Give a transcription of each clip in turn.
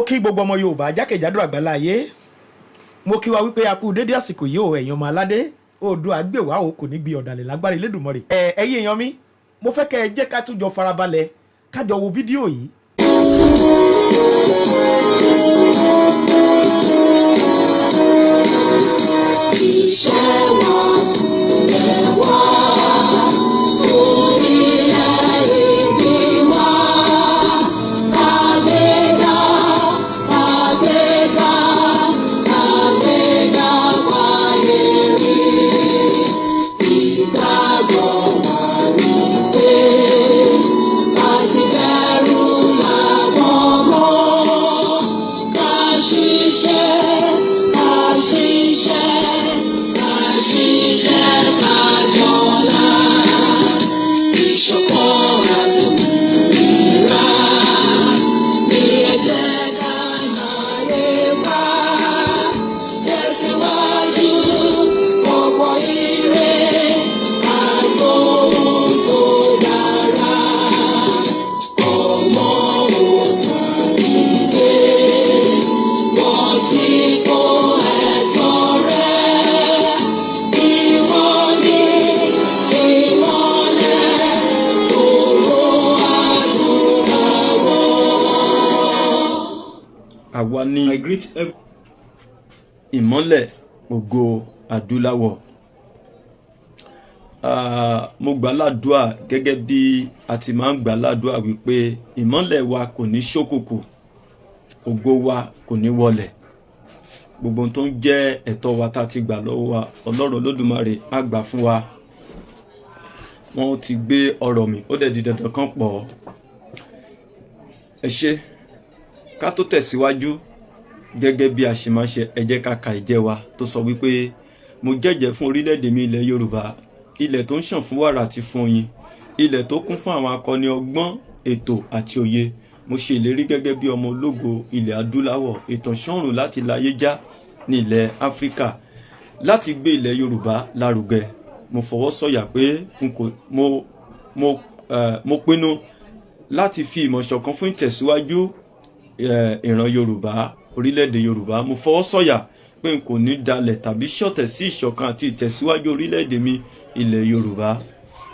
Kí gbogbo ọmọ Yorùbá jákèjádò àgbáláyé. Mo kí wa wípé a kú dédé àsìkò yìí o. Ẹ̀yin ọmọ aládé, Oòduà gbè wá o, kò ní gbi ọ̀dàlẹ̀ lágbára Elédùmarè. Ẹ ẹ̀yin èèyàn mi, mo fẹ́ kẹ́ ẹ jẹ́ ká tún jọ farabalẹ̀, ká jọ wo fídíò yìí. Iṣẹ́ wa ẹ̀ wá orílẹ̀-èdè wa, kàgbéga, kàgbéga, kàgbéga fáyé rí. Ìgbàgbọ́ wa ni pé àti bẹ̀rù làwọn mọ́, ká ṣiṣẹ́, ká ṣiṣẹ́, ká ṣiṣẹ́, ká jọlá. Ìṣọ̀kan àti òmìnira ní ẹ jẹ́ ká máa lépa. Tẹ̀síwájú fọ̀pọ̀ ire àtòhun tó dára. Ọmọ Oòduà dìde, bọ́ sípò ẹ̀tọ́ rẹ. Ìwọ ni ìmọ́lẹ̀ gbogbo adúláwọ̀. Àwa ní I greet every ìmọ́lẹ̀ ògo adúláwọ̀. Ah, mo gbà ládùúà gẹ́gẹ́ bí a ti máa ń gbà ládùúà wípé ìmọ́lẹ̀ wa kò ní ṣókùnkùn, ògo wa kò ní wọlẹ̀. Gbogbo ohun tó ń jẹ́ ẹ̀tọ́ wa tá a ti gbà lọ́wọ́ wa, Ọlọ́run Olódùmarè á gbà fún wa. Wọ́n ti gbé ọ̀rọ̀ mi, ó dẹ̀ di dandan kan pọ̀. Ẹ ṣé. Ká tó tẹ̀síwájú, gẹ́gẹ́ bí a ṣe máa ṣe, ẹ jẹ́ ká ka ìjẹ́ wa tó sọ wípé mo jẹ́jẹ́ fún orílẹ̀-èdè mi ilẹ̀ Yorùbá, ilẹ̀ tó ń ṣàn fún wàrà àti fún oyin, ilẹ̀ tó kún fún àwọn akọni ọgbọ́n, ètò àti òye. Mo ṣe ìlérí gẹ́gẹ́ bí ọmọ ológo ilẹ̀ adúláwọ̀, ìtànṣán oòrùn láti láyé já ní ilẹ̀ Áfíríkà, láti gbé ilẹ̀ Yorùbá lárugẹ. Mo fọwọ́ sọ̀yà pé n kò mo pinnu láti fi ìmọ̀ ṣọ̀kan fún ìtẹ̀síwájú ìran Yorùbá, orílẹ̀-èdè Yorùbá. Mo fọwọ́ sọ̀yà pé n kò ní dalẹ̀ tàbí ṣọ̀tẹ̀ sí ìṣọ̀kan àti ìtẹ̀síwájú orílẹ̀-èdè mi ilẹ̀ Yorùbá.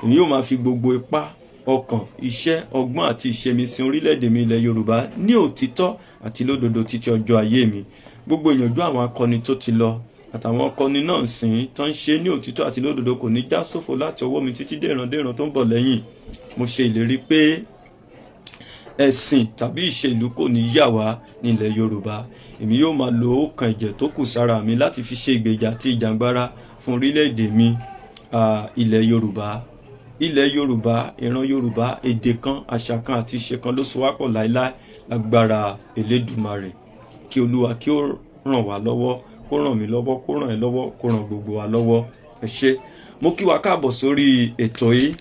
Èmi yóò máa fi gbogbo ipá, ọkàn, iṣẹ́, ọgbọ́n àti ìṣe mi sin orílẹ̀-èdè mi ilẹ̀ Yorùbá ní òtítọ́ àti lódodo títí ọjọ́ ayé mi. Gbogbo ìyànjú àwọn akọni tó ti lọ àtàwọn akọni náà sìn tó ń ṣe ní òtítọ́ àti lódodo kò ní já sófo láti ọwọ́ mi títí dé ìrandéran tó ń bọ̀ lẹ́yìn. Mo ṣe ìlérí pé ẹ̀sìn tàbí ìṣe ìlú kò ní yà wá nílẹ̀ Yorùbá. Èmi yóò máa lo ọ̀kan ẹ̀jẹ̀ tó kù sára mi láti fi ṣe ìgbèjà àti ìjàngbara fún orílẹ̀-èdè mi ilẹ̀ Yorùbá. Ilẹ̀ Yorùbá, ìran Yorùbá, èdè kan, àṣà kan àti ìṣe kan ló so wá pọ̀ láéláé lágbára Elédùmarè. Kí Olúwa kí ó ràn wá lọ́wọ́, kó ràn mí lọ́wọ́, kó ràn ẹ́ lọ́wọ́, kó ràn gbogbo wa lọ́wọ́. Ẹ ṣé. Mo kí wa káàbọ̀ sórí ètò yìí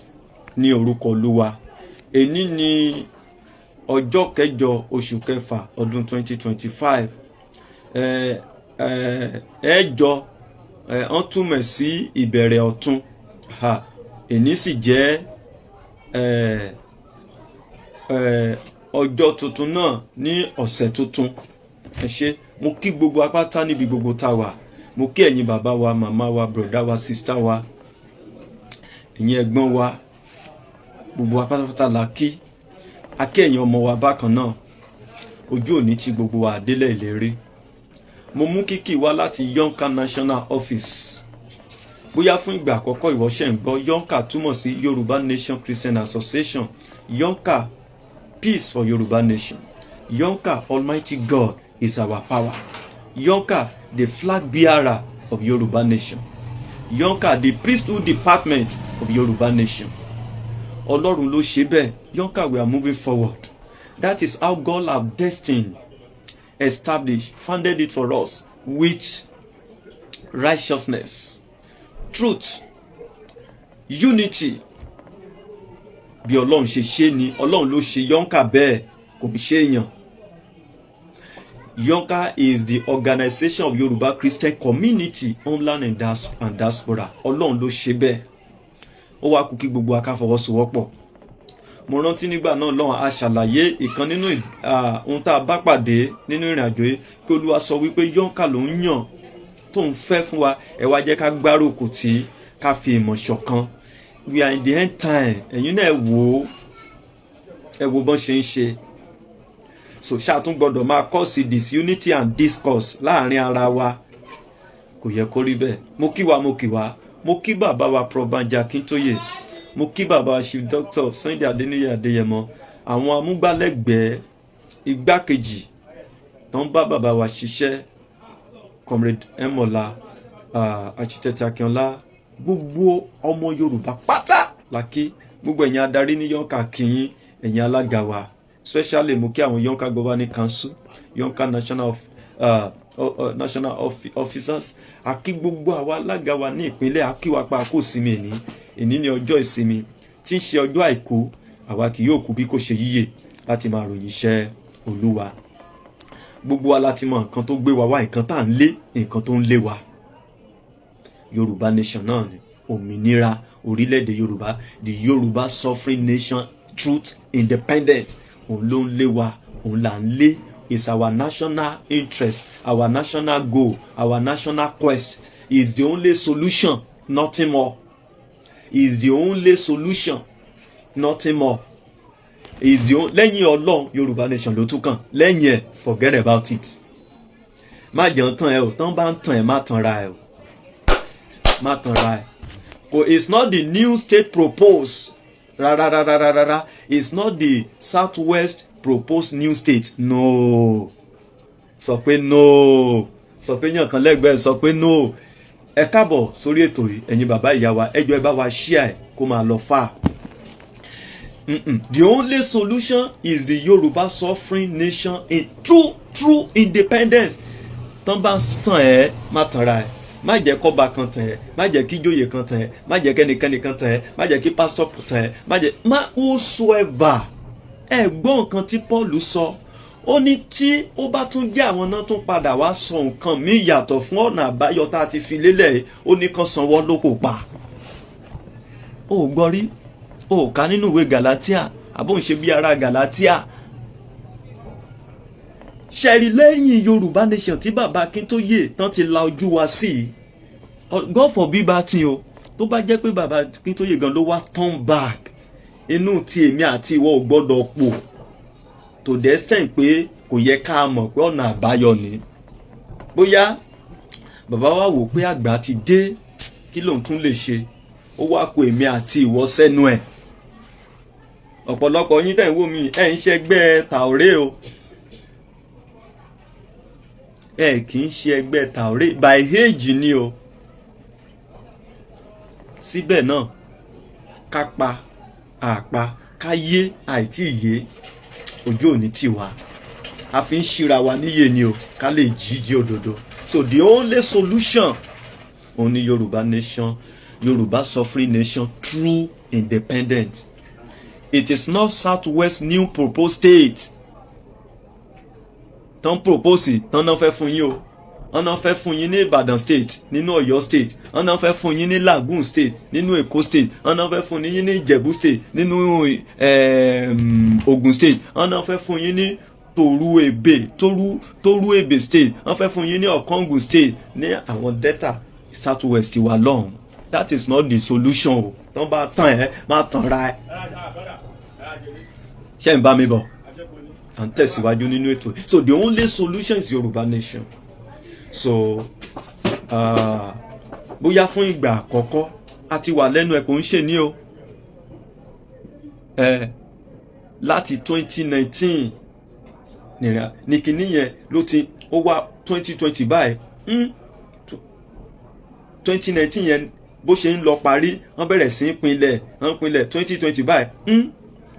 ní orúkọ Olúwa. Èní ní ọjọ́ kẹjọ oṣù kẹfà ọdún 2025. Ẹ̀ẹ́jọ wọ́n túmọ̀ sí ìbẹ̀rẹ̀ ọ̀tun. Èní sì jẹ́ ọjọ́ tuntun náà ní ọ̀sẹ̀ tuntun. Ẹ ṣé. Mo kí gbogbo apáta níbi gbogbo tá a wà. Mo kí ẹ̀yin bàbá wa, màmá wa, bùrọ̀dá wa, sister wa, ẹ̀yin ẹ̀gbọ́n wa, gbogbo wa pátápátá la kí. A kí ẹ̀yin ọmọ wa bákan náà. Ojú òní tí gbogbo wa délẹ̀ ìlérí. Mo mú kíkì wá láti Yonka National Office. Bóyá fún ìgbà àkọ́kọ́ ìwọ ṣẹ̀ ń gbọ́, Yonka túmọ̀ sí Yorùbá Nation Christian Association. Yonka, peace for Yorùbá Nation. Yonka, Almighty God is our power. Yonka, the flag bearer of Yorùbá Nation. Yonka, the priesthood department of Yorùbá Nation. Ọlọ́run ló ṣe bẹ́ẹ̀. Yonka, we are moving forward. That is how God have destined, established, founded it for us with righteousness, truth, unity. Bí Ọlọ́run ṣe ṣe ni, Ọlọ́run ló ṣe Yonka bẹ́ẹ̀, kò ń ṣe èèyàn. Yonka is the organization of Yoruba Christian community, homeland and diaspora. Ọlọ́run ló ṣe bẹ́ẹ̀. Ó wá kú kí gbogbo wa ká fọwọ́sowọ́pọ̀. Mo rántí nígbà náà lọ́hùn, a ṣàlàyé ìkan nínú ohun tá a bá pàdé nínú ìrìn àjò yìí, pé Olúwa sọ wípé YORNCA ló ń yàn tó ń fẹ́ fún wa. Ẹ wá jẹ́ ká gbárùkù tí ká fi ìmọ̀ ṣọ̀kan. We are in the end time. Ẹ̀yin náà, ẹ wò ó, ẹ wo bọ́n ṣe ń ṣe. So ṣáà tún gbọ́dọ̀ máa cause disunity and discourse láàrin ara wa? Kò yẹ kó rí bẹ́ẹ̀. Mo kí wa, mo kí wa, mo kí bàbá wa Prof. Banji Akíntóyè, mo kí bàbá wa Chief Doctor Sunday Adéníyì Adéyẹmọ, àwọn amúgbálẹ́gbẹ̀ẹ́, igbákejì tó ń bá bàbá wa ṣiṣẹ́, Comrade Emola, Architect Akínọlá, gbogbo ọmọ Yorùbá pátá la kí. Gbogbo ẹ̀yin adarí ní YORNCA kìyìn, ẹ̀yin alága wa, especially mo kí àwọn YORNCA Governing Council, YORNCA national officers àkí gbogbo àwa alága wa ní ìpínlẹ̀. Akíwapá kò sinmi. Èní èní ní ọjọ́ ìsinmi tí ń ṣe ọjọ́ àìkú. Àwa kì yóò kú bí kò ṣe yíyè láti máa ròyìn iṣẹ́ Olúwa. Gbogbo wa láti mọ nǹkan tó gbé wa wá, nǹkan tá à ń lé, nǹkan tó ń lé wa. Yorùbá nation náà ni, òmìnira orílẹ̀-èdè Yorùbá, the Yorùbá sovereign nation, truth, independence, òun ló ń lé wa, òun là ń lé. Is our national interest, our national goal, our national quest. Is the only solution, nothing more. Is the only solution, nothing more. Is the only, lẹ́yìn Ọlọ́run, Yorùbá nation ló tún kàn lẹ́yìn ẹ̀. Forget about it. Má jẹun tán ẹ o. Tán bá ń tàn ẹ, má tanra ẹ o, má tanra ẹ. Kò, it's not the new state proposed rárá rárá rárá. It's not the Southwest proposed new state. No. Sọ pé no. Sọ pé yàn kan lẹ́gbẹ̀ẹ́, sọ pé no. Ẹ káàbọ̀ sórí ètò yìí. Ẹ̀yin bàbá, ìyá wa, ẹ jọ̀ọ́, ẹ bá wa share ẹ̀ kó máa lọ fà. The only solution is the Yoruba sovereign nation in true true independence. Tán bá tàn ẹ́, má tanra ẹ̀. Má jẹ́ kọ́ba kan tàn ẹ́, má jẹ́ kí jóyè kan tàn ẹ́, má jẹ́ kẹ́nikẹ́ni kan tàn ẹ́, má jẹ́ kí pásítọ̀ tàn ẹ́, má jẹ́ má whosoever. Ẹ gbọ́ nǹkan tí Paul sọ. Ó ní tí ó bá tún jẹ́ àwọn náà tún padà wá sọ nǹkan míì yàtọ̀ fún ọ̀nà àbáyọ tá a ti fi lélẹ̀, ó ní kán sanwó lóko pa. Ó gbọ́ rí, ó kà nínú ìwé Galatia, àbó ń ṣe bí ara Galatia ṣẹ̀rí. Lẹ́yìn Yorùbá nation tí bàbá Akíntóyè tán ti la ojú wa sí i, God forbid bá tí o, tó bá jẹ́ pé bàbá Akíntóyè gan ló wá turn back, inú tí èmi àti ìwọ ò gbọ́dọ̀ pò to the extent pé kò yẹ ká mọ̀ pé ọ̀nà àbáyọ ni. Bóyá bàbá wa wò pé àgbà ti dé, kí lòun tún lè ṣe? Ó wá kó èmi àti ìwọ sẹ́nu ẹ̀. Ọ̀pọ̀lọpọ̀ yín tẹ̀ ń wò mí, ẹ̀ ń ṣẹgbẹ́ tàóré o, ẹ kì í ṣe ẹgbẹ́ tàóré by age ni o. Síbẹ̀ náà, ká pa àpá ká yé àìtí yé, ojú òní tì wá. A fi ń ṣíra wa níyè ni o, ká lè jíjí òdodo. So the only solution òun ni Yorùbá nation, Yorùbá sovereign nation, true independence. It is not Southwest new proposed state tán propose, tán náà fẹ́ fún yín o. Wọ́n náà fẹ́ fún yín ní Ìbàdàn State nínú Ọ̀yọ́ State, wọ́n náà fẹ́ fún yín ní Lagoon State nínú Èkó State, wọ́n náà fẹ́ fún yín ní Ìjẹ̀bú State nínú Ògùn State, wọ́n náà fẹ́ fún yín ní Toru Ebe, Toru Ebe State, wọ́n fẹ́ fún yín ní Ọ̀kàngún State ní àwọn Delta, South West wa lọ́hùn. That is not the solution o. Tán bá tàn ẹ́, má tàn ra ẹ́. Ṣé ń bá mi bọ̀? À ń tẹ̀síwájú nínú ètò. So the only solution is Yorùbá nation. So bóyá fún ìgbà àkọ́kọ́, a ti wà lẹ́nu ẹ̀, kò ń ṣe ní o ẹ. Láti 2019 ní kinní yẹn ló ti ó wá 2020 báyìí. 2019 yẹn, bó ṣe ń lọ parí, wọ́n bẹ̀rẹ̀ sí í pinlẹ̀, wọ́n pinlẹ̀. 2020 báyìí,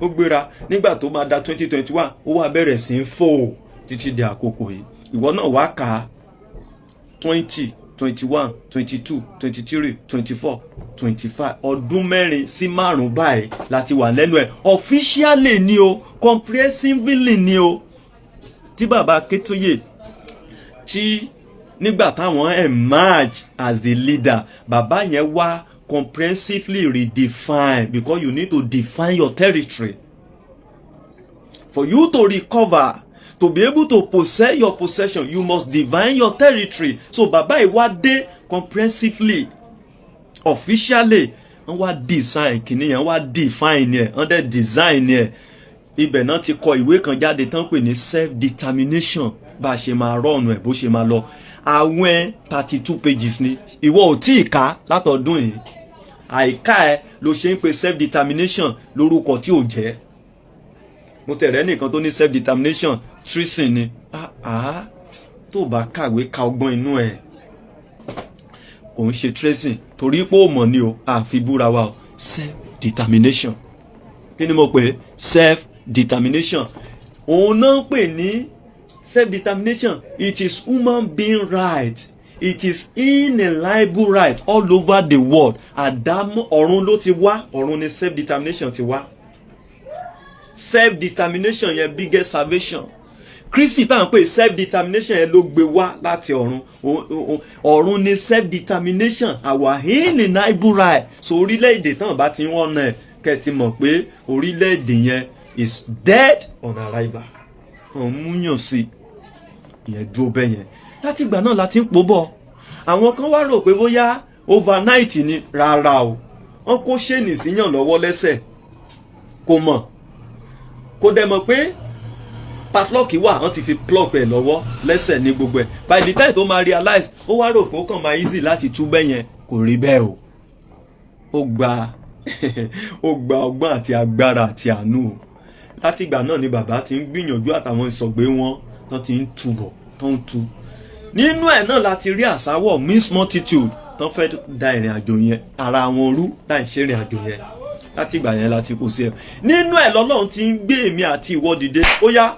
ó gbéra. Nígbà tó máa da 2021, ó wá bẹ̀rẹ̀ sí í fò títí di àkókò yìí. Ìwọ náà wá kà á: 20, 21, 22, 23, 24, 25, ọdún 4 sí 5 báyìí láti wà lẹ́nu ẹ̀. Officially ni o, comprehensively ni o, tí bàbá Akíntóyè, tí nígbà táwọn emerge as the leader, bàbá yẹn wá comprehensively redefine, because you need to define your territory. For you to recover, to be able to possess your possession, you must divide your territory. So bàbá yìí wá dé comprehensively, officially, wọ́n wá design kìíní yẹn, wọ́n wá define yẹn, wọ́n dẹ̀ design yẹn. Ibẹ̀ náà ti kọ ìwé kan jáde tán pè ní self determination, bá a ṣe máa rọ̀nù ẹ̀, bó ṣe máa lọ. Àwọn 32 pages ni. Ìwọ ò tí ì ká látọdún yìí, àìká ẹ ló ṣe ń pe self determination lórúkọ tí ò jẹ́. Mo tẹ̀rẹ́ nìkan tó ní self determination treason ni. Ah ah, tó bá kàwé, ka ọgbọ́n inú ẹ̀, kò ń ṣe treason torí pé ó mọ̀ ni o. Àfi búra wa o. Self determination, kí ni mo pè? Self determination, òun náà ń pè ní self determination. It is human being right, it is inalienable right all over the world. Àdámọ́ ọ̀run ló ti wá, ọ̀run ni self determination ti wá. Self determination yẹn, biggest salvation, Kristi tá à ń pè self determination yẹn ló gbé wá láti ọ̀run. Ọ̀run ni self determination, our inalienable right. So orílẹ̀-èdè tán bá ti wọ́n náà, kẹ́ ẹ ti mọ̀ pé orílẹ̀-èdè yẹn is dead on arrival. Wọ́n múyàn sí ìyẹn dúró bẹ́ẹ̀ yẹn. Láti ìgbà náà la ti ń pò bọ̀. Àwọn kan wá rò pé bóyá overnight ni. Rárá o, wọ́n kó chain síyàn lọ́wọ́ lẹ́sẹ̀, kò mọ̀, kò dẹ̀ mọ̀ pé padlock wà. Wọ́n ti fi plug ẹ̀ lọ́wọ́ lẹ́sẹ̀ ní gbogbo ẹ̀. By the time tó máa realize, ó wá rò pé ó kàn máa easy láti tú bẹ́ẹ̀ yẹn. Kò rí bẹ́ẹ̀ o. Ó gba ọgbọ́n àti agbára àti àánú o. Látìgbà náà ni bàbá ti ń gbìyànjú àtàwọn ìsọ̀gbé wọn tán ti ń túbọ̀ tán ń tu. Nínú ẹ̀ náà láti rí àsáwọ̀ mixed multitude tán fẹ́ da ìrìn àjò yẹn ara wọn rú láì ṣe ìrìn àjò yẹn. Láti ìgbà yẹn láti kó sí ẹ. Nínú ẹ̀ lọ́lọ́run ti ń gbé èmi àti ìwọ dìde. Ó yá,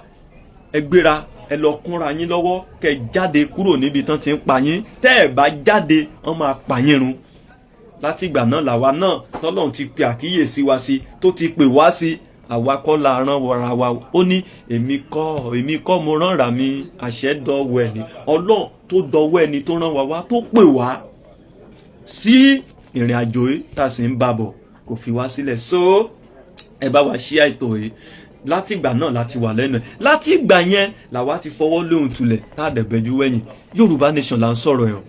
ẹ gbéra, ẹ lọ kúnra yín lọ́wọ́, kẹ́ jáde kúrò níbi tán ti ń pa yín. Tẹ́ ẹ bá jáde, wọ́n máa pa yín run. Láti ìgbà náà làwa náà tọ́lọ́run ti pe àkíyèsí wa sí, tó ti pè wá sí. Àwa kọ́ la rán wọra wa. Ó ní, "Èmi kọ́, èmi kọ́ mo rán ra mi, àṣẹ dọ̀wọ́ ẹni." Ọlọ́run tó dọ̀wọ́ ẹni tó rán wa wá, tó pè wá sí ìrìn àjò yìí, tá a sì ń bá bọ̀, kò fi wá sílẹ̀. So ẹ bá wa ṣí àìtò yìí. Láti ìgbà náà láti wà lẹ́nu ẹ̀. Láti ìgbà yẹn làwa ti fọwọ́ lóhùn tulẹ̀, tá a dẹ̀ bẹ́jú wẹ̀yìn. Yorùbá Nation là ń sọ̀rọ̀ ẹ̀ o.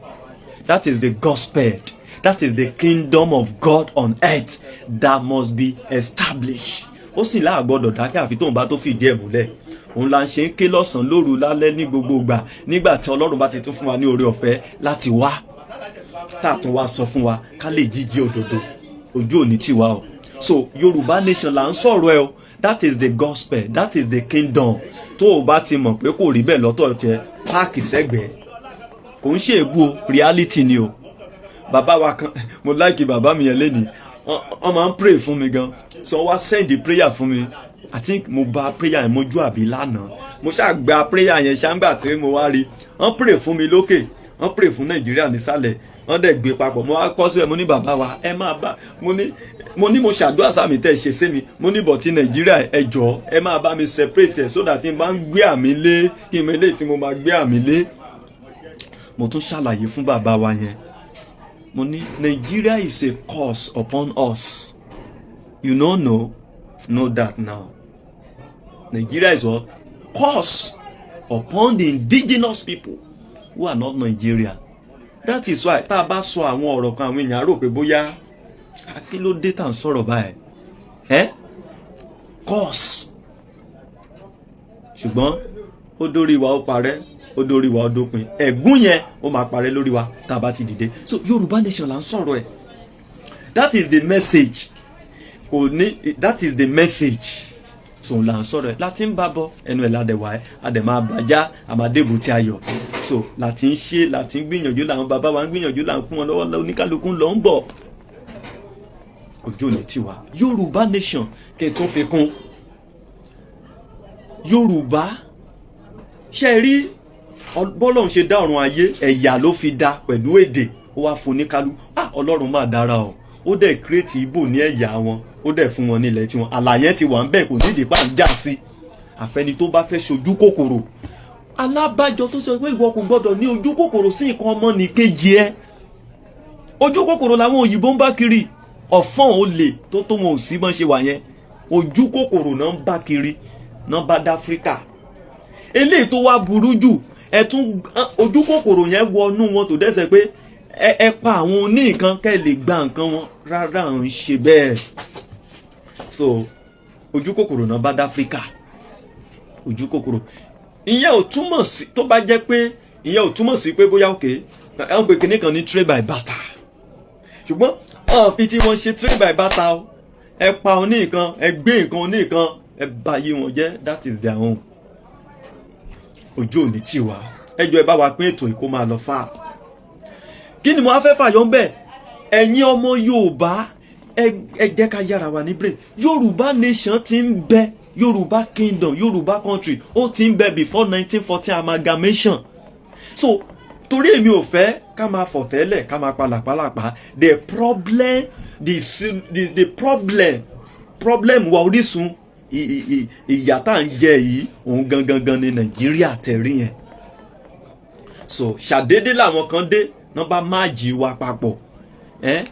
That is the gospel, that is the kingdom of God on earth that must be established. Ó sì láà gbọ́dọ̀ dákẹ́ àfi tóun bá tó fìdí ẹ̀ múlẹ̀. Òun la ń ṣe ń ké lọ́sàn-án, lóru, lálẹ́, ní gbogbo ìgbà. Nígbà tí Ọlọ́run bá ti tún fún wa ní oore ọ̀fẹ́ láti wá, tá a tún wá sọ fún wa ká lè jíjí òdodo, ojú òní tì wá o. So Yorùbá Nation là ń sọ̀rọ̀ ẹ o. That is the gospel, that is the kingdom. Tó o bá ti mọ̀ pé kò rí bẹ́ẹ̀ lọ́tọ̀ tẹ, páàkì sẹ́gbẹ̀ẹ́. Kò ń ṣe èébú o, reality ni o. Bàbá wa kan, mo like bàbá mi yẹn lénìí, wọ́n máa ń pray fún mi gan. So wọ́n wá send the prayer fún mi. I think mo bá prayer yẹn mojú àbí lánàá. Mo ṣáà gba prayer yẹn ṣáńgbà tí mo wá rí. Wọ́n pray fún mi lókè, wọ́n pray fún Nàìjíríà nísàlẹ̀, wọ́n dẹ̀ gbé papọ̀. Mo wá kọ́ síbẹ̀, mo ní, "Bàbá wa, ẹ máa bá mo ní mo ṣàdúrà sámi tẹ́ ẹ ṣe sí mi." Mo ní bọ̀ tí Nàìjíríà, ẹ jọ̀ọ́, ẹ máa bá mi separate ẹ̀ so that tí n bá ń gbé àmì lé, kí n mọ eléyìí tí mo máa gbé àmì lé. Mo tún ṣàlàyé fún bàbá wa yẹn, mo ní, "Nigeria is a curse upon us. You no know that now. Nigeria is what? Curse upon the indigenous people who are not Nigeria." That is why tá a bá sọ àwọn ọ̀rọ̀ kan, àwọn èèyàn á rò pé bóyá kí ló dé tá à ń sọ̀rọ̀ báyìí ẹ́ curse. Ṣùgbọ́n ó dórí wa, ó parẹ́, ó dórí wa, ó dópin. Ẹ̀gún yẹn, ó máa parẹ́ lórí wa tá a bá ti dìde. So Yorùbá Nation là ń sọ̀rọ̀ ẹ̀. That is the message. Kò ní, that is the message. So là ń sọ̀rọ̀ ẹ̀ láti ń bá bọ̀, ẹnu ẹ̀ ládẹ̀ wá ẹ̀ adẹ̀ máa bàjá àmàdébù tí a yọ̀. So láti ń ṣe, láti ń gbìyànjú, làwọn bàbá wa ń gbìyànjú, là ń kún wọn lọ́wọ́, oníkálukú ń lọ ń bọ̀. Ojú òní tiwa. Yorùbá Nation, kí n tún fi kún Yorùbá, ṣe rí bọ́lọ́run ṣe dá ọ̀run ayé, ẹ̀yà ló fi dá pẹ̀lú èdè, ó wá fún oníkálukú. Ah, Ọlọ́run máa dára o. Ó dẹ̀ create Ìgbò ní ẹ̀yà wọn, ó dẹ̀ fún wọn nílẹ̀ tiwọn. Àlàyé ti wà ń bẹ̀, kò nídìí pa ń jà sí. Àfẹni tó bá fẹ́ ṣojú kòkòrò. Alábàjọ tó sọ pé ìwọ kò gbọdọ̀ ní ojú kòkòrò sí nǹkan ọmọnìkejì ẹ. Ojú kòkòrò làwọn òyìnbó ń bá kiri. Ọ̀fọ́n olè tó tó wọn ò sí bọ́n ṣe wà yẹn, ojú kòkòrò náà ń bá kiri. náà bá dá Áfíríkà. Eléyìí tó wá burú jù, ẹ tún ojú kòkòrò yẹn wọnú wọn tó dẹ́sẹ̀ pé ẹ pa àwọn oní nǹkan kẹ́ ẹ lè gba nǹkan wọn. Rárá, ń ṣe bẹ́ẹ̀. So ojú kòkòrò náà bá dá Áfíríkà, ojú kòkòrò. Ìyẹn ò túmọ̀ sí, tó bá jẹ́ pé ìyẹn ò túmọ̀ sí pé bóyá òkè ẹ ń pe kinní kan ní trade by barter, ṣùgbọ́n ọ̀n fi tí wọ́n ṣe trade by barter o. Ẹ pa oní nǹkan, ẹ gbé nǹkan oní nǹkan, ẹ bà ayé wọn jẹ́, that is their own. Ojú òní tì wá. Ẹ jọ̀ọ́, ẹ bá wa pín ètò yìí kó máa lọ fà. Kí ni mo á fẹ́ fàyọ ń bẹ̀? Ẹ̀yin ọmọ Yorùbá, ẹ jẹ́ ká yára wa ní brain. Yorùbá nation ti ń bẹ, Yorùbá kingdom, Yorùbá country, ó ti ń bẹ before 1914 amalgamation. So torí èmi ò fẹ́ ká máa fọ̀tẹ́lẹ̀, ká máa pa làpálàpá. The problem, the problem wa, orísun ìyà tá à ń jẹ yìí, òun gangan gan ni Nàìjíríà tẹ̀rí yẹn. So ṣàdédé làwọn kan dé náà bá máàjì wa papọ̀. Ẹ́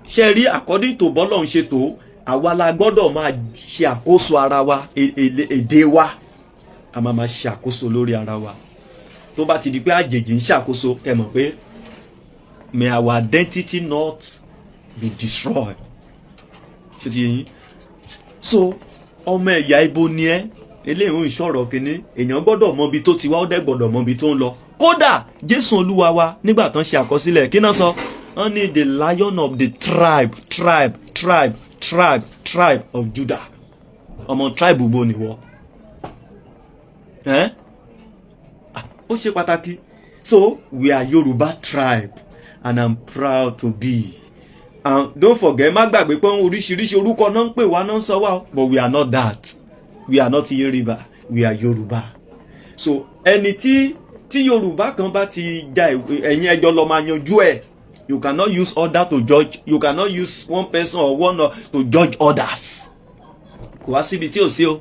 ṣe rí, according to bọ́lọ̀ ń ṣe tó, àwa la gbọ́dọ̀ máa ṣe àkóso ara wa, èdè wa, a máa máa ṣe àkóso lórí ara wa. Tó bá ti di pé àjèjì ń ṣàkóso, kẹ́ mọ̀ pé may our identity not be destroyed. Ṣé ti yé yín? So ọmọ ẹ̀yà ibo ni ẹ́? Eléyìí ń sọ̀rọ̀ kínní. Èèyàn gbọ́dọ̀ mọ ibi tó ti wá, ó dẹ̀ gbọ́dọ̀ mọ ibi tó ń lọ. Kódà Jésù Olúwa wa, nígbà tán ṣe àkọsílẹ̀, kí náà sọ? Wọ́n ní the Lion of the tribe of Judah. Ọmọ tribe wo nìwọ ẹ́? Ó ṣe pàtàkì. So we are Yorùbá tribe and I'm proud to be. And don't forget, má gbàgbé pé oríṣiríṣi orúkọ náà ń pè wá, náà ń sọ wá, but we are not that. We are not Yoruba, we are Yorùbá. So ẹni tí Yorùbá kan bá ti ja, ẹ̀yin ẹjọ́ lọ máa yanjú ẹ̀. You cannot use other to judge. You cannot use one person or one to judge others. Kò wá síbi tí ò sí o.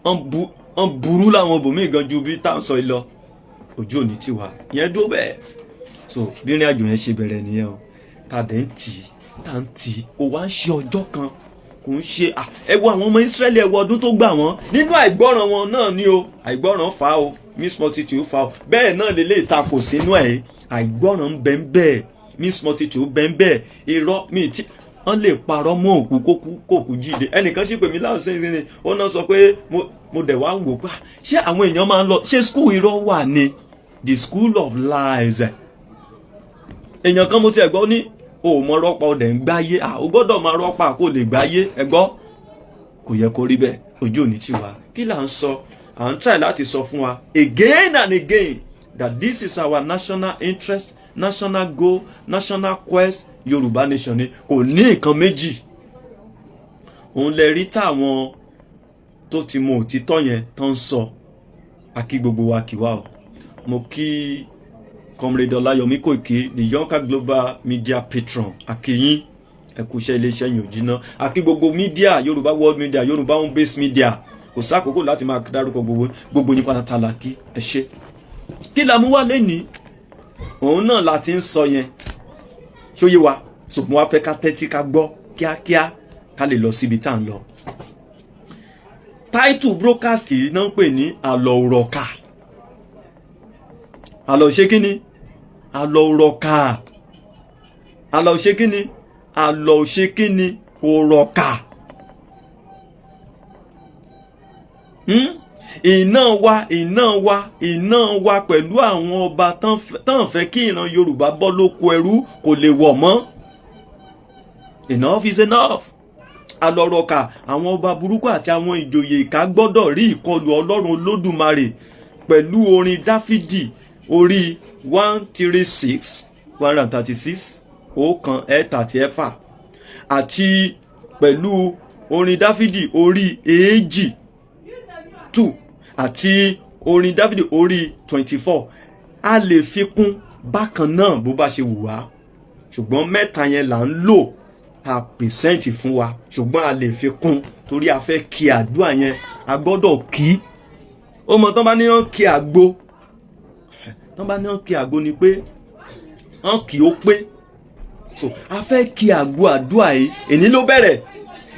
Wọ́n burú láwọn ibòmíì gan ju bí táwọn sọ yìí lọ. Ojú òní ti wà ìyẹn dúró bẹ́ẹ̀. So bí ìrìn àjò yẹn ṣe bẹ̀rẹ̀ nìyẹn o. Tá a dẹ̀ ń tì í, tá a ń tì í, kò wá ń ṣe ọjọ́ kan, kò ń ṣe. Ẹ wo àwọn ọmọ Ísírẹ́lì, ẹ wo ọdún tó gbà wọ́n nínú àìgbọ́ràn wọn náà ni o. Àìgbọ́ràn fà á o, mixed multitude fà á o. Bẹ́ẹ̀ náà lè lè takò sínú ẹ̀. Àìgbọ́ràn ń bẹ ń bẹ́ẹ̀, mixed multitude bẹ́ẹ̀ ń bẹ́ẹ̀. Irọ́ mi tí wọ́n lè parọ́ mọ́ òkú kókú kókú jíde. Ẹnìkan sì pè mí láwọn sẹ́yìn sẹ́yìn, ó náà sọ pé mo dẹ̀ wá wò pé ṣé àwọn èèyàn máa ń lọ ṣé school irọ́ wà ní, the school of lies. Èèyàn kan mo ti ẹ̀ gbọ́ ní o ò mọ rọ́pa, ọ̀dẹ̀ ń gbáyé. À, o gbọ́dọ̀ máa rọ́pa kó lè gbáyé. Ẹ gbọ́, kò yẹ kó rí bẹ́ẹ̀. Ojú òní ti wá. Kí là ń sọ? À ń try láti sọ fún wa again and again that this is our national interest, national goal, national quest. Yorùbá nation ni, kò ní nǹkan méjì. Òun lè rí táwọn tó ti mọ òtítọ́ yẹn tó ń sọ. Akí gbogbo wa kí wa o. Mo kí Comrade Ọláyọmí Kòìkí, the Yonka Global Media patron. Akíyín, ẹ kú iṣẹ́, iléeṣẹ́ yìí ò jiná. Akí gbogbo media, Yorùbá World Media, Yorùbá Home Base Media. Kò sákòókò láti máa dárúkọ gbogbo gbogbo yín pátá la kí. Ẹ ṣé. Kí la mú wá lẹ́ni? Òun náà la ti ń sọ yẹn. Ṣóyé wa? Ṣùgbọ́n wá fẹ́ ká tẹ́tí, ká gbọ́ kíákíá, ká lè lọ síbi tá à ń lọ. Title broadcast yìí náà ń pè ní àlọ́ òrọ̀kà. Àlọ́ ṣé kí ni? Àlọ́ òrọ̀kà. Àlọ́ ṣé kí ni? Àlọ́ ṣe kí ni? Kò rọ̀kà. Iná wa, iná wa, iná wa pẹ̀lú àwọn ọba tán fẹ́ kí ìran Yorùbá bọ́ lóko ẹrú kò lè wọ̀ mọ́. Enough is enough. Alọ́rọ̀kà, àwọn ọba burúkú àti àwọn ìjòyè ìka gbọ́dọ̀ rí ìkọlù Ọlọ́run Olódùmarè pẹ̀lú orin Dáfídì orí 136, 136, 136, àti pẹ̀lú orin Dáfídì orí 2, àti orin Dáfídì orí 24. A lè fi kún bákan náà bó bá ṣe wù wá, ṣùgbọ́n mẹ́ta yẹn là ń lò a present fún wa, ṣùgbọ́n a lè fi kún torí a fẹ́ kí àdúrà yẹn, a gbọ́dọ̀ kí ó mọ. Tán bá ní wọ́n kí àgbo, tán bá ní wọ́n kí àgbo ni pé wọ́n kì ó pé. So a fẹ́ kí àgbo àdúrà yìí, èní ló bẹ̀rẹ̀.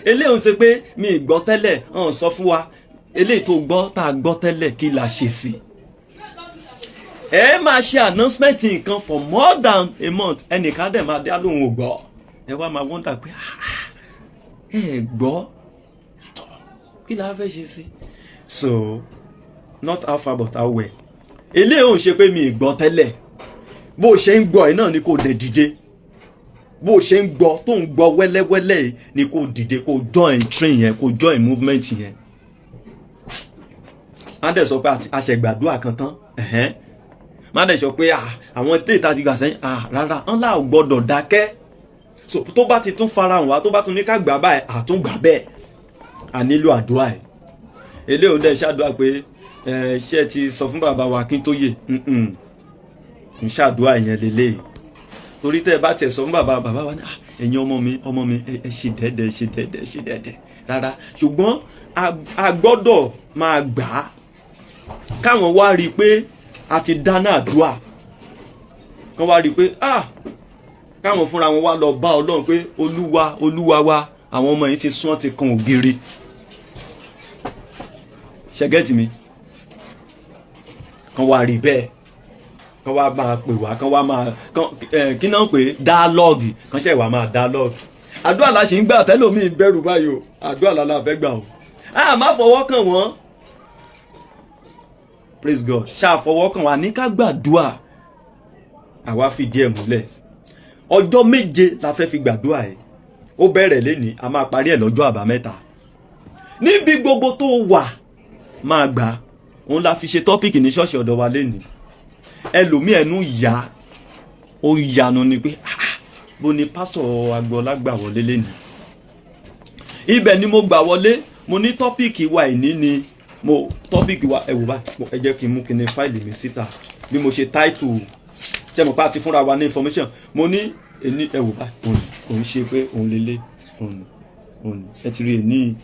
Eléyìí ń ṣe pé mi ì gbọ́ tẹ́lẹ̀, hàn sọ fún wa. Eléyìí tó gbọ́, tá a gbọ́ tẹ́lẹ̀, kí la ṣe sí? Ẹ máa ṣe announcement nǹkan for more than a month, ẹnìkan dẹ̀ máa dá lóhùn ò gbọ́. Ẹ wá máa wonder pé, "Ah, ẹ gbọ́ tọ́, kí la fẹ́ ṣe sí?" So not how far but how well. Eléyìí ò ń ṣe pé mi ì gbọ́ tẹ́lẹ̀. Bó o ṣe ń gbọ́ ẹ náà ni kò dẹ̀ dìde. Bó o ṣe ń gbọ́, tó ń gbọ́ wẹ́lẹ́wẹ́lẹ́ yìí ni kò dìde, kò join train yẹn, kò join movement yẹn. Má dẹ̀ sọ pé a ṣẹ̀ gbàdúrà kan tán. Ẹ̀hẹ́n. Má dẹ̀ sọ pé àwọn tí ìta ti gbà sẹ́yìn, rárá, ńlá ò gbọ́dọ̀ dákẹ́. So tó bá ti tún farahàn wá, tó bá tún ní ká gbà báyìí, àtúngbà bẹ́ẹ̀. A nílò àdúrà ẹ̀. Eléyìí dẹ̀ ṣàdúrà pé ẹ ṣé ẹ ti sọ fún bàbá wa Akíntóyè ń ṣàdúrà yẹn lélẹ́yìí, torí tẹ́ ẹ bá tẹ̀ sọ fún bàbá, bàbá wa ní, "Ah, ẹ̀yin ọmọ mi, ọmọ mi, ẹ ṣe dẹ́dẹ́, ṣe dẹ́dẹ́, ṣe dẹ́dẹ́." Rárá, ṣùgbọ́n a gbọ́dọ̀ máa gbà á káwọn wá rí i pé a ti dáná àdúrà, kán wá rí i pé, ah, káwọn fúnra wọn wá lọ bá Ọlọ́run pé, "Olúwa, Olúwa wa, àwọn ọmọ yìí ti sún ti kan ògiri." Ṣé ẹ get mi? Kán wá rí bẹ́ẹ̀, kán wá máa pè wá, kán wá máa kán ẹ kí náà pè dialogue, kán ṣe wá máa dialogue. Àdúrà la ṣì ń gbà tẹ́lòmíì bẹ̀rù báyìí o. Àdúrà la fẹ́ gbà o. A má fọwọ́ kàn wọ́n. Praise God. Ṣáà fọwọ́ kàn wá ní ká gbàdúrà. Àwa fìdí ẹ̀ múlẹ̀, ọjọ́ 7 la fẹ́ fi gbàdúrà ẹ̀. Ó bẹ̀rẹ̀ lénìí, a máa parí ẹ̀ lọ́jọ́ Àbámẹ́ta. Níbi gbogbo tó wà, máa gbà. Òun la fi ṣe topic ní ṣọ́ọ̀ṣì ọ̀dọ̀ wa lénìí. Ẹlòmíì, ẹnu yá, ó yanu ni pé, "Ah, bó ni pásítọ̀ Agboola gbà wọlé lénìí?" Ibẹ̀ ni mo gbà wọlé. Mo ní topic wa ìní ni mo topic wa. Ẹ wò bá, ẹ jẹ́ kí n mú kíni file mi síta bí mo ṣe title. Ṣe mo pa ti fúnra wa ní information? Mo ní ẹni, ẹ wò bá, òun òun ṣe pé òun lélẹ̀, òun òun ẹ ti rí ẹni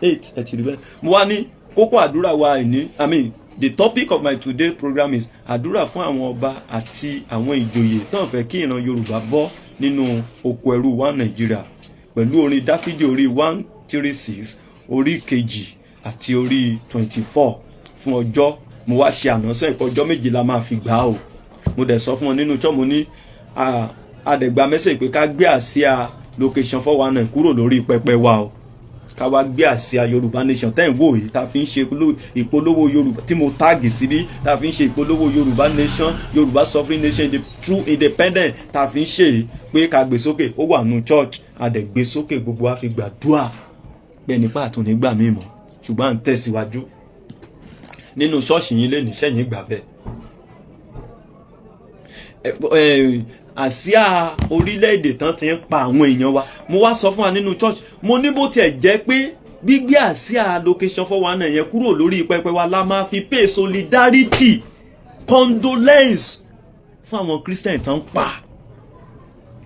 8, ẹ ti rí bẹ́ẹ̀. Mo wá ní kókó àdúrà wa ẹni, I mean, the topic of my today program is àdúrà fún àwọn ọba àti àwọn ìjòyè tán fẹ́ kí ìran Yorùbá bọ́ nínú oko ẹrú wa Nàìjíríà, pẹ̀lú orin Dáfídì orí 136, orí kejì àti orí 24 fún ọjọ́. Mo wá ṣe ànásán ìpọ̀ ọjọ́ 7 la máa fi gbà á o. Mo dẹ̀ sọ fún wọn nínú church, mo ní àdẹ̀gbà message pé ká gbé àsíá location 419 kúrò lórí pẹpẹ wa o, ká wá gbé àsíá Yorùbá Nation tẹ́ ń wò yìí, tá a fi ń ṣe ìpolówó Yorùbá, tí mo tag síbí, tá a fi ń ṣe ìpolówó Yorùbá Nation, Yorùbá sovereign nation, the true independent, tá a fi ń ṣe, pé ká gbé sókè. Ó wà nù church, a dẹ̀ gbé sókè, gbogbo wa fi gbàdúrà bẹ́ẹ̀ nípa àtúnnígbà míì mọ́, ṣùgbọ́n à ń tẹ̀síwájú nínú ṣọ́ọ̀ṣì yín lé níṣẹ́yìn gbà bẹ́ẹ̀. Àsíá orílẹ̀-èdè tán ti ń pa àwọn èèyàn wa. Mo wá sọ fún wa nínú church, mo ní bó tiẹ̀ jẹ́ pé gbígbé àsíá location 419 yẹn kúrò lórí pẹpẹ wa la máa fi pay solidarity, condolence fún àwọn Christian tán pa